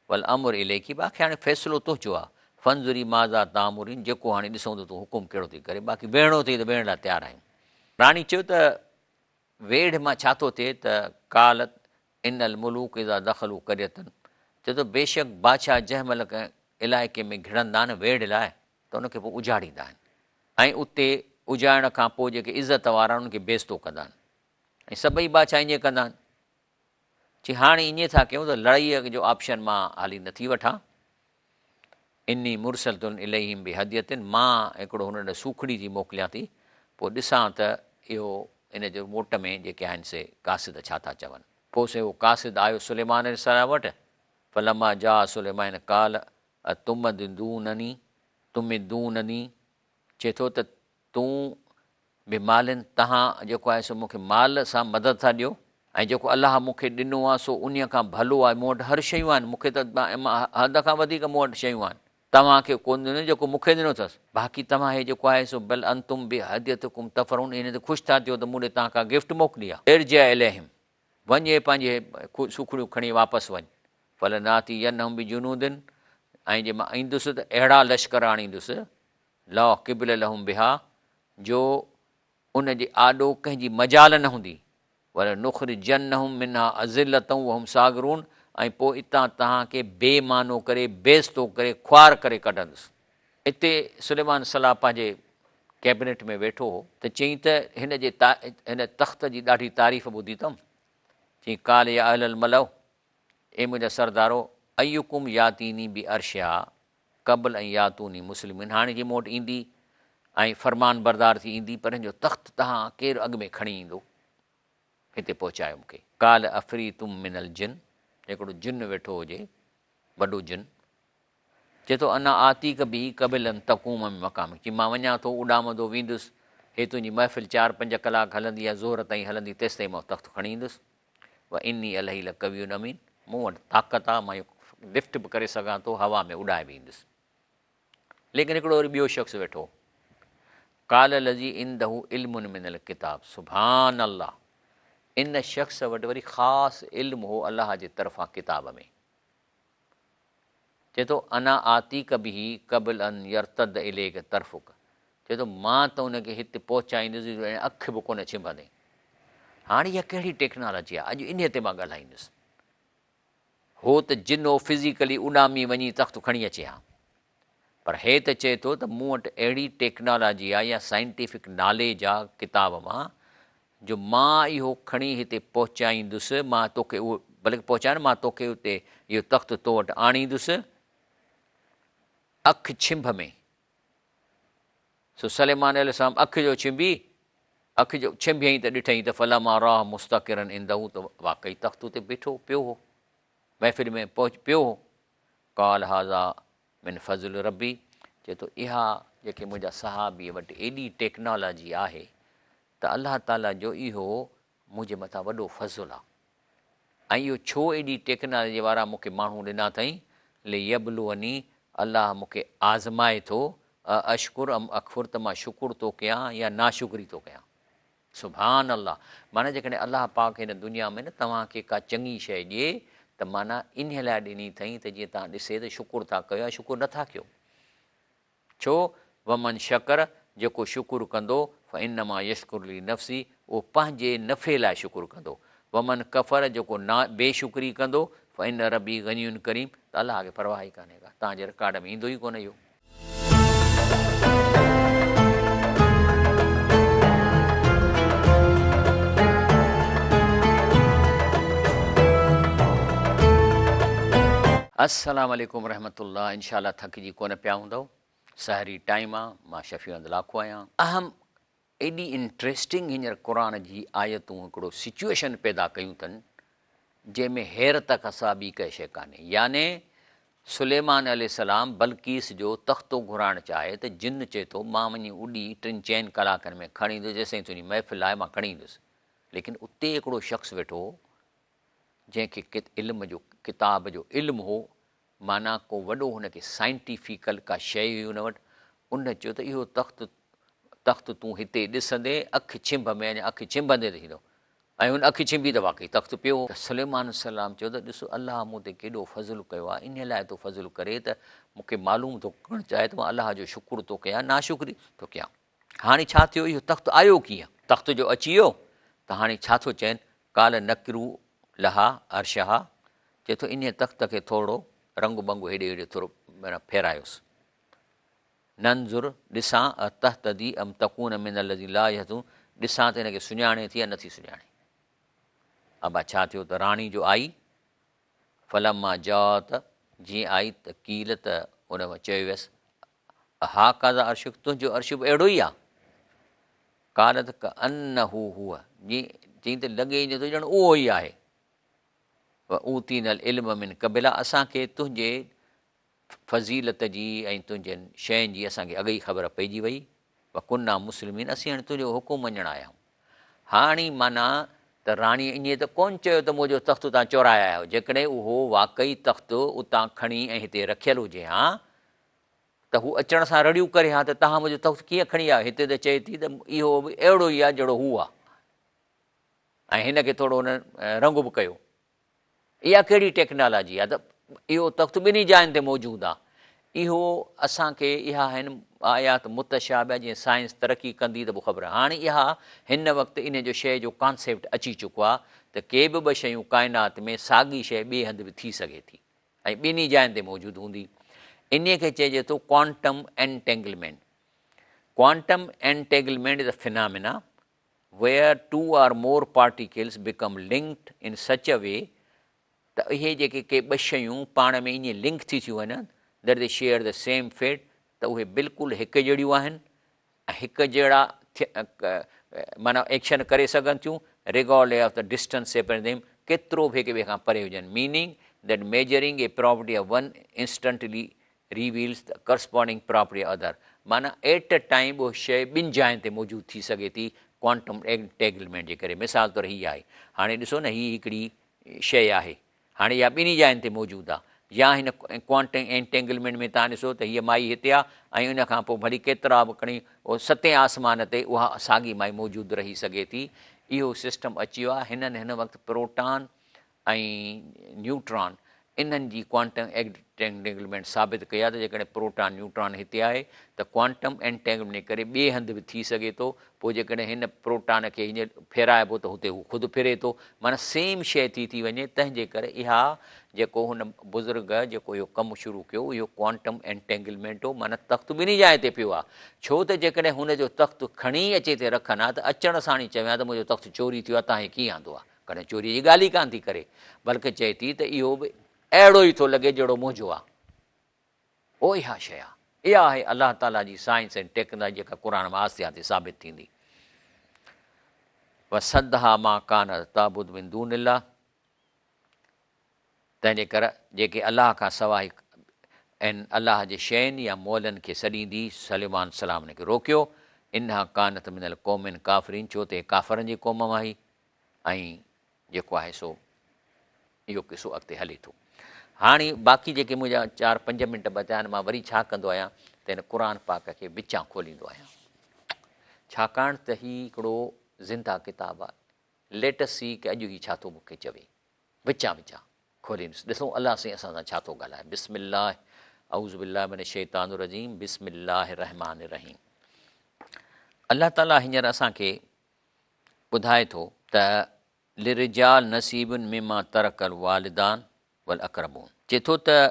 والامر اليڪ باقي هاڻي فيصلو تنهنجو آ، فانظري ماذا تامرين جيڪو هاڻي ڏسون ته تون حڪم ڪهڙو ٿي ڪرين، باقي ويهڻو اٿئي ته ويهڻ لاء تيار آهيون. راڻي چيو ته ويڙهه مان ڇا ٿو ٿئي ته قالت ان الملوڪ اذا دخلوا قرية چئي ٿو بيشڪ بادشاهه جنهن مهل ڪنهن علائقي ۾ گهڙندا آهن ويڙهه لاء ته ان کي پوء اجاڙيندا آهن ۽ اتي اجاڙڻ کان پوء جيڪي عزت وارا آهن انهن کي بيعزتو ڪندا آهن ۽ سڀئي بادشاهه ائين ڪندا آهن. چي هاڻي ائين ٿا ڪيون ته لڙائيء جو آپشن مان حالي نه ٿي وٺان. اني مرسلة اليهم بهدية مان هڪڙو هنن ڏي سوکڙي ٿي موڪليان ٿي، پوء ڏسان ته اهو ان جي موٽ ۾ جيڪي آهن سي قاصد ڇا ٿا چون. پوء سي اهو قاصد آيو سليمان عليه السلام وٽ، فلما جاء سليمان قال اتمددونني تمدونني چئي ٿو ته تون بمال توهان جيڪو آهي سو مون کي مال سان مدد ٿا ڏيو ۽ جيڪو الله مون کي ڏنو آهي سو انهيء کان ڀلو آهي، مون وٽ هر شيون آهن، مون کي ته حد کان وڌيڪ مون وٽ شيون آهن، توهان کي ڪونه ڏنو جيڪو مون کي ڏنو اٿس، باقي توهان هي جيڪو آهي سو بل انتم بهديتڪم تفرحون ان تي خوش ٿا ٿيو ته مون ڏي توهان ڪا گفٽ موڪلي آهي. ارجع اليهم وڃ اهي پنهنجي سوکڙيون کڻي واپس وڃ، فلناتينهم بجنود ۽ جي مان ايندس ته اهڙا لشڪر آڻيندس، لا قبل لهم بها جو ان جي آڏو ڪنهن جي مجال نه هوندي، ولنخرجنهم منها اذلة وهم صاغرون ۽ پوء اتان توهان کي بي مانو ڪري، بيعزتو ڪري، خوار ڪري ڪڍندس. اتي سليمان صلاح پنهنجي ڪئبنيٽ ۾ ويٺو هو ته چيائين ته هن جي هن تخت جي ڏاڍي تعريف ٻڌي اٿم. چيائين قال يا اهل الملأ اي منهنجا سردارو ايڪم ياتيني بعرشها قبل ان ياتوني مسلمين هاڻي جي مون وٽ ايندي ۽ فرمان بردار ٿي ايندي پر هن جو تخت توهان ڪير اڳ ۾ کڻي ايندو هتي پهچايو مون کي. قال عفريت من الجن هڪڙو جن ويٺو هجي وڏو جن چئي ٿو انا آتيڪ به قبل ان تقوم من مقامڪ چي مان وڃان ٿو اڏامندو ويندس هي تنهنجي محفل چار پنج ڪلاڪ هلندي يا ظهر تائين هلندي تيستائين مان تخت کڻي ايندس. واني عليه لقوي امين، مون وٽ طاقت آ، مان اهو لفٽ به ڪري سگهان ٿو، هوا ۾ اڏائي به ايندس. ليڪن هڪڙو وري ٻيو شخص ويٺو هو، قال الذي عنده علم من الڪتاب، سبحان الله، ان شخص وٽ وري خاص علم هو الله جي طرفان ڪتاب ۾، چئي ٿو انا آتيڪ به قبل ان يرتد اليڪ طرفک چئي ٿو مان ته ان کي هت پهچائيندس جو ڄڻ اک به ڪونه ڇنڀندين. هاڻي اها ڪهڙي ٽيڪنالاجي آهي اڄ انهيء تي مان ڳالهائيندس. هو ته جن هو فزيڪلي اڏامي وڃي تخت کڻي اچي ها پر هي ته چئي ٿو ته مون وٽ اهڙي ٽيڪنالاجي آهي يا سائنٽيفڪ ناليج آهي ڪتاب مان جو مان اهو کڻي هتي پهچائيندس، مان توکي اهو، بلڪ پهچائڻ، مان توکي اتي اهو تخت تو وٽ آڻيندس، اک ڇنڀ ۾. سو سليمان عليه السلام اک جو ڇنڀي، اک جو ڇنڀيائين ته ڏٺائين ته فلما رآه مستقرا عنده ته واقعي تخت اتي بيٺو پيو هو، محفل ۾ پهچ پيو هو. قال هذا من فضل ربي، چئي ٿو اها جيڪي منهنجا صحابي وٽ ايڏي ٽيڪنالاجي آهي ته الله تعاليٰ جو اهو منهنجي مٿان وڏو فضل آ ۽ اهو ڇو ايڏي ٽيڪنالاجي وارا مون کي ماڻهو ڏنا اٿئين، ليبلوني الله مون کي آزمائي ٿو، ااشڪر ام اڪفر ته مان شڪر ٿو ڪيان يا ناشڪري ٿو ڪيان. سبحان الله معنيٰ جيڪڏهن الله پاڪ هن دنيا ۾ نه توهان کي ڪا چڱي شيء ڏئي ته معنيٰ انهيء لاء ڏني اٿئين ته جيئن توهان ڏسي ته شڪر ٿا ڪيو يا شڪر نٿا ڪيو. ڇو؟ ومن شڪر، جيڪو شڪر ڪندو، فانما يشڪر لنفسه، اهو پنهنجي نفعي لاء شڪر ڪندو، ومن ڪفر، جيڪو بي شڪري ڪندو، فان ربي غني ڪريم، ته الله کي پرواهه ئي ڪانهي ڪا، توهان جي رڪارڊ ۾ ايندو ئي ڪونه اهو. السلام عليڪم ورحمة الله انشاء الله ٿڪجي ڪونه پيا هوندؤ سحري ٽائيم آ مان شفيع احمد لاکو آهيان اهم ايڏي انٽريسٽنگ هينئر قرآن جي آيتون هڪڙو سچوئيشن پيدا ڪيون اٿن جنهن ۾ حيرت کان سوا ٻي ڪا شيء ڪانهي يعني سليمان عليه السلام بلقيس جو تختو گهرائڻ چاهي ته جن چئي ٿو مان وڃي اڏي ٽن چئن ڪلاڪن ۾ کڻي ايندس جيستائين تنهنجي محفل آهي مان کڻي ايندس ليڪن اتي هڪڙو شخص ويٺو هو جنهن کي علم جو ڪتاب جو علم هو، معنيٰ ڪو وڏو هن کي سائنٽيفيڪل ڪا شيء هئي ان وٽ، ان چيو ته اهو تخت تخت تون هتي ڏسندين اک ڇنڀ ۾ اڃا اک ڇنڀندي ته ٿيندو ۽ هن اک ڇنڀي ته واقعي تخت پيو هو. ته سليمان السلام چيو ته ڏس الله مون تي ڪيڏو فضل ڪيو آهي انهيء لاء ٿو فضل ڪري ته مون کي معلوم ٿو ڪرڻ چاهي ته مان الله جو شڪر ٿو ڪيان ناشڪري ٿو ڪيان. هاڻي ڇا ٿيو اهو تخت آيو ڪيئن؟ تخت جو اچي ويو ته هاڻي ڇا ٿو چئين قال نڪروا لها عرشها چئي ٿو انهيء تخت کي ٿورڙو رنگ ٻنگ هيڏي هوڏي ٿورو معنيٰ ڦيرايوس. ننظر ڏسان اتهتدي ام تڪون من الذين لا يهتدون ڏسان ته هن کي سڃاڻي ٿي يا نٿي سڃاڻي. ابا ڇا ٿيو ته راڻي جو آئي فلما جاءت جيئن آئي ته قيل ته ان مان چيو ويس، اهاڪذا عرشڪ تنهنجو عرش به اهڙو ئي آ؟ قالت ڪأنه هو جي چئين ته لڳي ائين ٿو ڄڻ اهو ئي آهي. واوتينا العلم من قبلها اسان کي تنهنجي فضيلت جي ۽ تنهنجين شين جي اسان کي اڳ ئي خبر پئجي وئي، وڪنا مسلمين اسين هاڻي تنهنجو حڪم مڃڻ آيا آهيون. هاڻي معنيٰ ته راڻيء ائين ته ڪونه چيو ته منهنجو تخت اتان چورائي آيا آهيو، جيڪڏهن اهو واقعي تخت اتان کڻي ۽ هتي رکيل هجي ها ته هو اچڻ سان رڙيون ڪري ها ته توهان منهنجو تخت ڪيئن کڻي آيا آهيو، هتي ته چئي ٿي ته اهو به اهڙو ئي آهي جهڙو هو آهي ۽ هن کي ٿورو هن رنگ به ڪيو. اها ڪهڙي ٽيڪنالاجي آهي ته اهو تخت ٻنهي جاين تي موجود آهي. اهو اسان کي اها هن آيات متشابهه جيئن سائنس ترقي ڪندي ته پوء خبر هاڻي اها هن وقت ان جو شيء جو ڪانسيپٽ اچي چڪو آهي ته ڪي به ٻه شيون ڪائنات ۾ ساڳي شيء ٻئي هنڌ به ٿي سگهي ٿي ۽ ٻنهي جاين تي موجود هوندي. انهي کي چئجي ٿو quantum entanglement. Quantum entanglement is a phenomena where two or more particles become linked in such a way ته اهي جيڪي ڪي ٻه شيون پاڻ ۾ ائين لنڪ ٿي ٿيون وڃن that they share the same fate ته اهي بلڪل هڪ جهڙيون آهن ۽ هڪ جهڙا معنيٰ ايڪشن ڪري سگهن ٿيون regardless of the distance separating them ڪيترو به هڪ ٻئي کان پري هجن meaning that measuring a property of one instantly reveals the corresponding property of other معنيٰ ايٽ ا ٽائيم اها شيء ٻن جاين تي موجود ٿي سگهي ٿي ڪوانٽم اينٽيگلمينٽ جي ڪري مثال طور هي آهي هاڻي ڏسو نه هي هڪڙي شيء آهي هاڻي اها ٻنهي جاين تي موجود آهي يا هن ڪوانٽم اينٽيگلمينٽ ۾ تان ڏسو ته هيء مائي هتي آهي ۽ ان کان پوء ڀلي ڪيترا به کڻي ستين آسمان تي اها ساڳي مائي موجود رهي سگهي ٿي اهو سسٽم اچي ويو آهي هنن هن وقت پروٽان ۽ نيوٽران انهن جي ڪوانٽم اينٽينگلمينٽ ثابت ڪئي آهي ته جيڪڏهن پروٽان نيوٽران هتي آهي ته ڪوانٽم اينٽينگلمينٽ جي ڪري ٻئي هنڌ به ٿي سگهي ٿو پوء جيڪڏهن هن پروٽان کي هيئن ڦيرائبو ته هتي هو خود ڦري ٿو معنيٰ سيم شيء ٿي ٿي وڃي تنهن جي ڪري اها جيڪو هن بزرگ جيڪو اهو ڪم شروع ڪيو اهو ڪوانٽم اينٽينگلمينٽ هو معنيٰ تخت ٻنهي جاين تي پيو آهي ڇو ته جيڪڏهن هن جو تخت کڻي اچي هتي رکن ها ته اچڻ ساڻ ئي چوين ها ته منهنجو تخت چوري ٿيو آهي توهان هي ڪيئن آندو آهي ڪڏهن چوريء جي ڳالهه ئي ڪانه ٿي ڪري، بلڪه چئي ٿي ته اهو به اهڙو ئي ٿو لڳي جهڙو منهنجو آهي. پوء اها شيء آهي. اها آهي الله تعاليٰ جي سائنس ۽ ٽيڪنالاجي جيڪا قرآن مان آهستي آهستي ثابت ٿيندي. وصدها ما ڪانت تعبد من دون الله تنهن جي ڪر جيڪي الله کان سواء ۽ الله جي شين يا مئلن کي سڏيندي سليمان السلام ان کي روڪيو انها ڪانت من القوم الڪافرين ڇو ته هي ڪافرن جي قوم مان هئي. ۽ جيڪو آهي سو اهو قصو اڳتي هلي ٿو. هاڻي باقي جيڪي منهنجا چار پنج منٽ بچيا آهن مان وري ڇا ڪندو آهيان ته هن قرآن پاڪ کي وچان کوليندو آهيان ڇاڪاڻ ته هي هڪڙو زنده ڪتاب آهي ليٽ اس سي ڪه اڄ هي ڇا ٿو مون کي چوي وچان وچان کوليندس ڏسون الله سائين اسان سان ڇا ٿو ڳالهائي بسم الله اعوذ بالله من الشيطان الرجيم بسم الله الرحمن الرحيم الله تعالي هينئر اسان کي ٻڌائي ٿو ته للرجال نصيب مما ترڪ الوالدان والاقربون چئي ٿو ته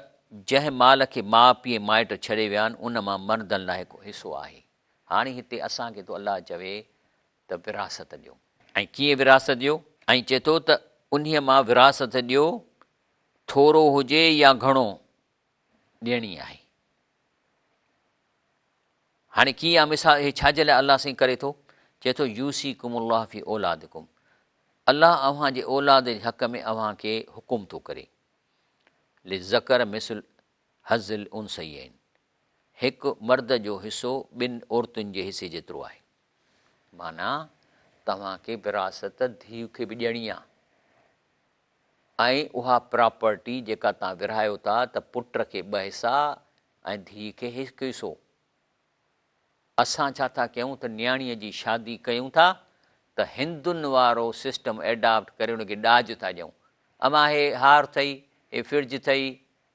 جنهن مال کي ماء پيء ۽ مائٽ ڇڏي ويا آهن ان مان مردن لاء هڪ حصو آهي. هاڻي هتي اسان کي ٿو الله چوي ته وراثت ڏيو. ۽ ڪيئن وراثت ڏيو؟ ۽ چئي ٿو ته انهيء مان وراثت ڏيو ٿورو هجي يا گهڻو ڏيڻي آهي. هاڻي ڪيئن آ مثال هي ڇا جي لاء الله سائين ڪري ٿو؟ چئي ٿو يوصيڪم الله في اولادڪم الله اوهان جي اولاد جي حق ۾ اوهان کي حڪم ٿو ڪري للذڪر مثل حظ الانثيين هڪ مرد جو حصو ٻن عورتن جي حصي جيترو آهي معنيٰ توهان کي وراثت ڌيء کي به ڏيڻي آ ۽ اها پراپرٽي جيڪا توهان ورهايو ٿا ته پٽ کي ٻه حصا ۽ ڌيء کي هڪ حصو. اسان ڇا ٿا ڪيون ته نياڻيء جي شادي ڪيون ٿا ته هندن وارو سسٽم ايڊاپٽ ڪري ان کي ڏاج ٿا ڏيون. امان هي هار ٿئي، هي فرج ٿئي،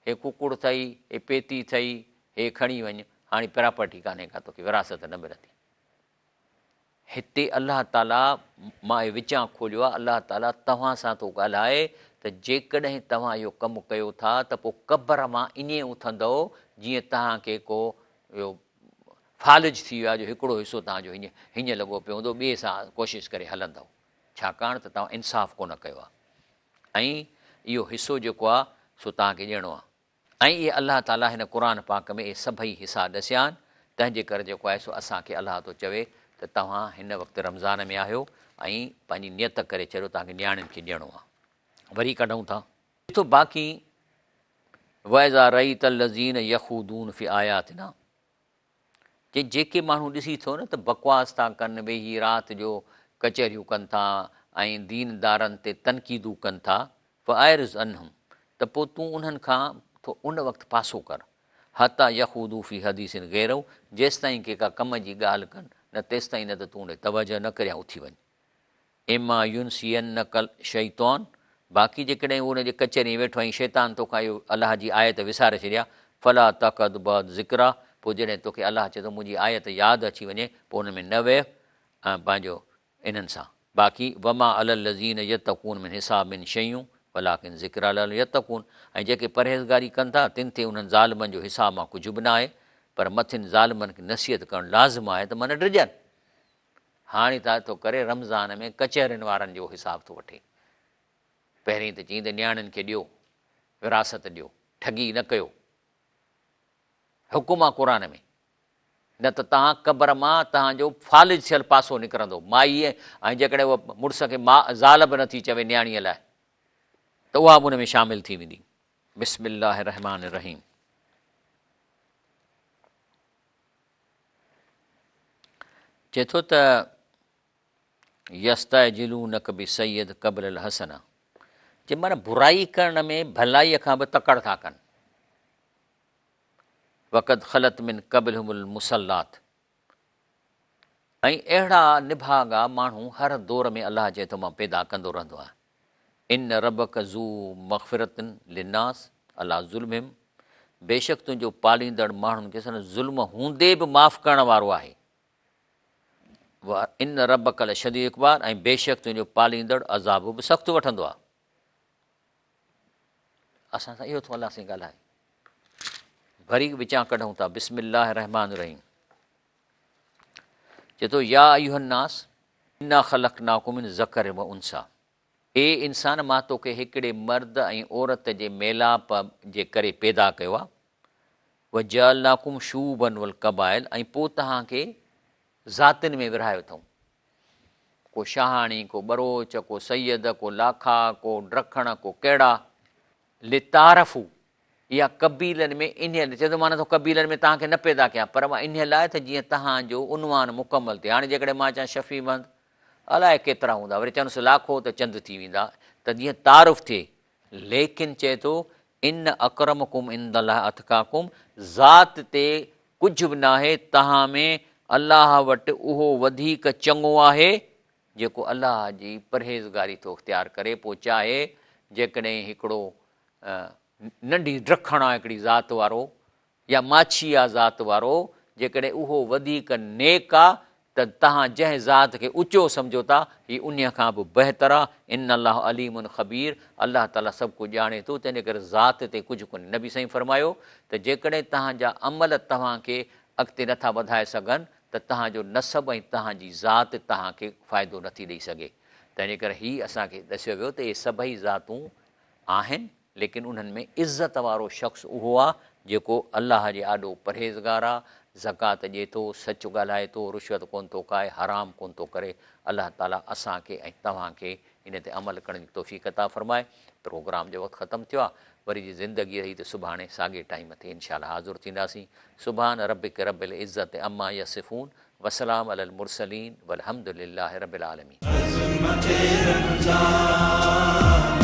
هي ڪڪڙ ٿئي، هي پيتي ٿئي، هي کڻي وڃ، هاڻي پراپرٽي ڪانهي ڪا توکي وراثت نه ملندي. هتي الله تعاليٰ مان اهو وچان کوليو آهي، الله تعاليٰ توهان سان ٿو ڳالهائي ته جيڪڏهن توهان اهو ڪم ڪيو ٿا ته پوء قبر مان ائين اٿندؤ جيئن توهان کي ڪو اهو فالج ٿي ويو آهي جو هڪڙو حصو توهان جو هيئن هيئن لڳو پيو هوندو ٻئي سان ڪوشش ڪري هلندؤ ڇاڪاڻ ته توهان انصاف ڪونه ڪيو آهي ۽ اهو حصو جيڪو آهي سو توهان کي ڏيڻو آهي. ۽ اهي الله تعاليٰ هن قرآن پاڪ ۾ اهي سڀئي حصا ڏسيا آهن، تنهن جي ڪري جيڪو آهي سو اسان کي الله ٿو چوي ته توهان هن وقت رمضان ۾ آهيو ۽ پنهنجي نيت ڪري ڇڏيو توهان کي نياڻين کي ڏيڻو آهي. وري ڪڍون ٿا. ٿو باقي واذا رايت الذين يخوضون في آياتنا چي جيڪي ماڻهو ڏسي ٿو نه ته بڪواس ٿا ڪن، ويهي رات جو ڪچهريون ڪن ٿا ۽ دين دارن تي تنقيدون ڪن ٿا، فاعرض عنهم ته پوء تون انهن کان ٿو ان وقت پاسو ڪر، حتي يخوضوا في حديث غيره جيستائين ڪي ڪا ڪم جي ڳالهه ڪن نه تيستائين نه ته تون ان ڏي توجهه نه ڪر يا اٿي وڃ. اما ينسينک الشيطان باقي جيڪڏهن هو ان جي ڪچهري ۾ ويٺو ۽ شيطان توکان اهو الله جي آيت وساري ڇڏي آ فلا تقعد بعد الذڪريٰ پوء جڏهن توکي الله چئي ٿو منهنجي آيت ياد اچي وڃي پوء ان ۾ نه ويهه ۽ پنهنجو انهن سان باقي وما علي الذين يتقون من حساب من شيء ولڪن ذڪريٰ لعلهم يتقون ۽ جيڪي پرهيزگاري ڪن ٿا تن تي انهن ظالمن جو حساب مان ڪجهه به نه آهي پر مٿين ظالمن کي نصيحت ڪرڻ لازم آهي ته من ڊڄن. هاڻي ته ٿو ڪري رمضان ۾ ڪچهرين وارن جو حساب ٿو وٺي. پهرين ته چيائين ته نياڻين کي ڏيو، وراثت ڏيو، ٺڳي نه ڪيو. حڪم آ قرآن ۾. نه ته توهان قبر مان توهان جو فالج ٿيل پاسو نڪرندو. مائي ۽ جيڪڏهن هوء مڙس کي ماء زال به نٿي چوي نياڻيء لاء ته اها به ان ۾ شامل ٿي ويندي. بسم الله الرحمٰن الرحيم. چئي ٿو ته يستعجلونک بالسيئة قبل الحسنة جي معنيٰ برائي ڪرڻ ۾ ڀلائيء کان به تڪڙ ٿا ڪن. وقد خلت من قبلهم المثلات ۽ اهڙا نڀاڳا ماڻهو هر دور ۾ الله چئي ٿو مان پيدا ڪندو رهندو آهيان. ان ربک ذو مغفرة للناس علي ظلمهم بيشڪ تنهنجو پاليندڙ ماڻهن کي سندن ظلم هوندي به معاف ڪرڻ وارو آهي. وان ربک لشديد العقاب ۽ بيشڪ تنهنجو پاليندڙ عذاب به سخت وٺندو آهي. اسان سان اهو ٿو الله سائين ڳالهائي. وري وچان ڪڍون ٿا بسم الله الرحمٰن الرحيم چئي ٿو يا ايها الناس انا خلقناڪم من ذڪر و انثيٰ اي انسان مان توکي هڪڙي مرد ۽ عورت جي ميلاپ جي ڪري پيدا ڪيو آهي وجعلناڪم شعوبا والقبائل ۽ پوء توهان کي ذاتين ۾ ورهايو اٿئون ڪو شاهاڻي ڪو ٻروچ ڪو سيد ڪو لاکا ڪو ڊکڻ ڪو ڪهڙا لتعارفوا يا قبيلن ۾ انهيء لاء، چئي ٿو مان نٿو قبيلن ۾ توهان کي نه پيدا ڪيان، پر مان انهيء لاء ته جيئن توهان جو عنوان مڪمل ٿئي. هاڻي جيڪڏهن مان چوان شفيع مند، الائي ڪيترا هوندا، وري چوندس لاکو ته چند ٿي ويندا، ته جيئن تعارف ٿئي. ليڪن چئي ٿو، ان اڪرمڪم عند الله اتقاڪم، ذات تي ڪجهه به ناهي، توهان ۾ الله وٽ اهو وڌيڪ چڱو آهي، جيڪو الله جي پرهيزگاري ٿو اختيار ڪري، پوء چاهي جيڪڏهن هڪڙو ننڍي ڊکڻ آ هڪڙي ذات وارو يا ماڇي آ ذات وارو، جيڪڏهن اهو وڌيڪ نيڪ آ ته توهان جنهن ذات کي اچو سمجهو ٿا هي انهيء کان به بهتر آ، ان الله عليم خبير، الله تعاليٰ سڀ ڪجهه ڄاڻي ٿو، تنهنجي ڪري ذات تي ڪجهه ڪونهي. نبي سائين فرمايو ته جيڪڏهن توهان جا عمل توهان کي اڳتي نٿا وڌائي سگهن ته توهان جو نسب ۽ توهان جي ذات توهان کي فائدو نٿي ڏئي سگهي. تنهنجي ڪري هي اسان کي ڏسيو ويو ته اهي سڀئي ذاتون آهن ليڪن انهن ۾ عزت وارو شخص اهو آ جيڪو الله جي آڏو پرهيزگار آ، زڪوات ڏئي ٿو، سچ ڳالهائي ٿو، رشوت ڪونه ٿو کائي، حرام ڪونه ٿو ڪري. الله تعالي اسان کي ۽ توهان کي ان تي عمل ڪرڻ جي توفيق عطا فرمائي. پروگرام جو وقت ختم ٿيو آ، وري جي زندگي رهي ته سڀاڻي ساڳي ٽائيم تي انشاء الله حاضر ٿينداسين. سبحان ربک رب العزت عما يصفون وسلام علي المرسلين والحمد لله رب العالمين. عظمت رمضان.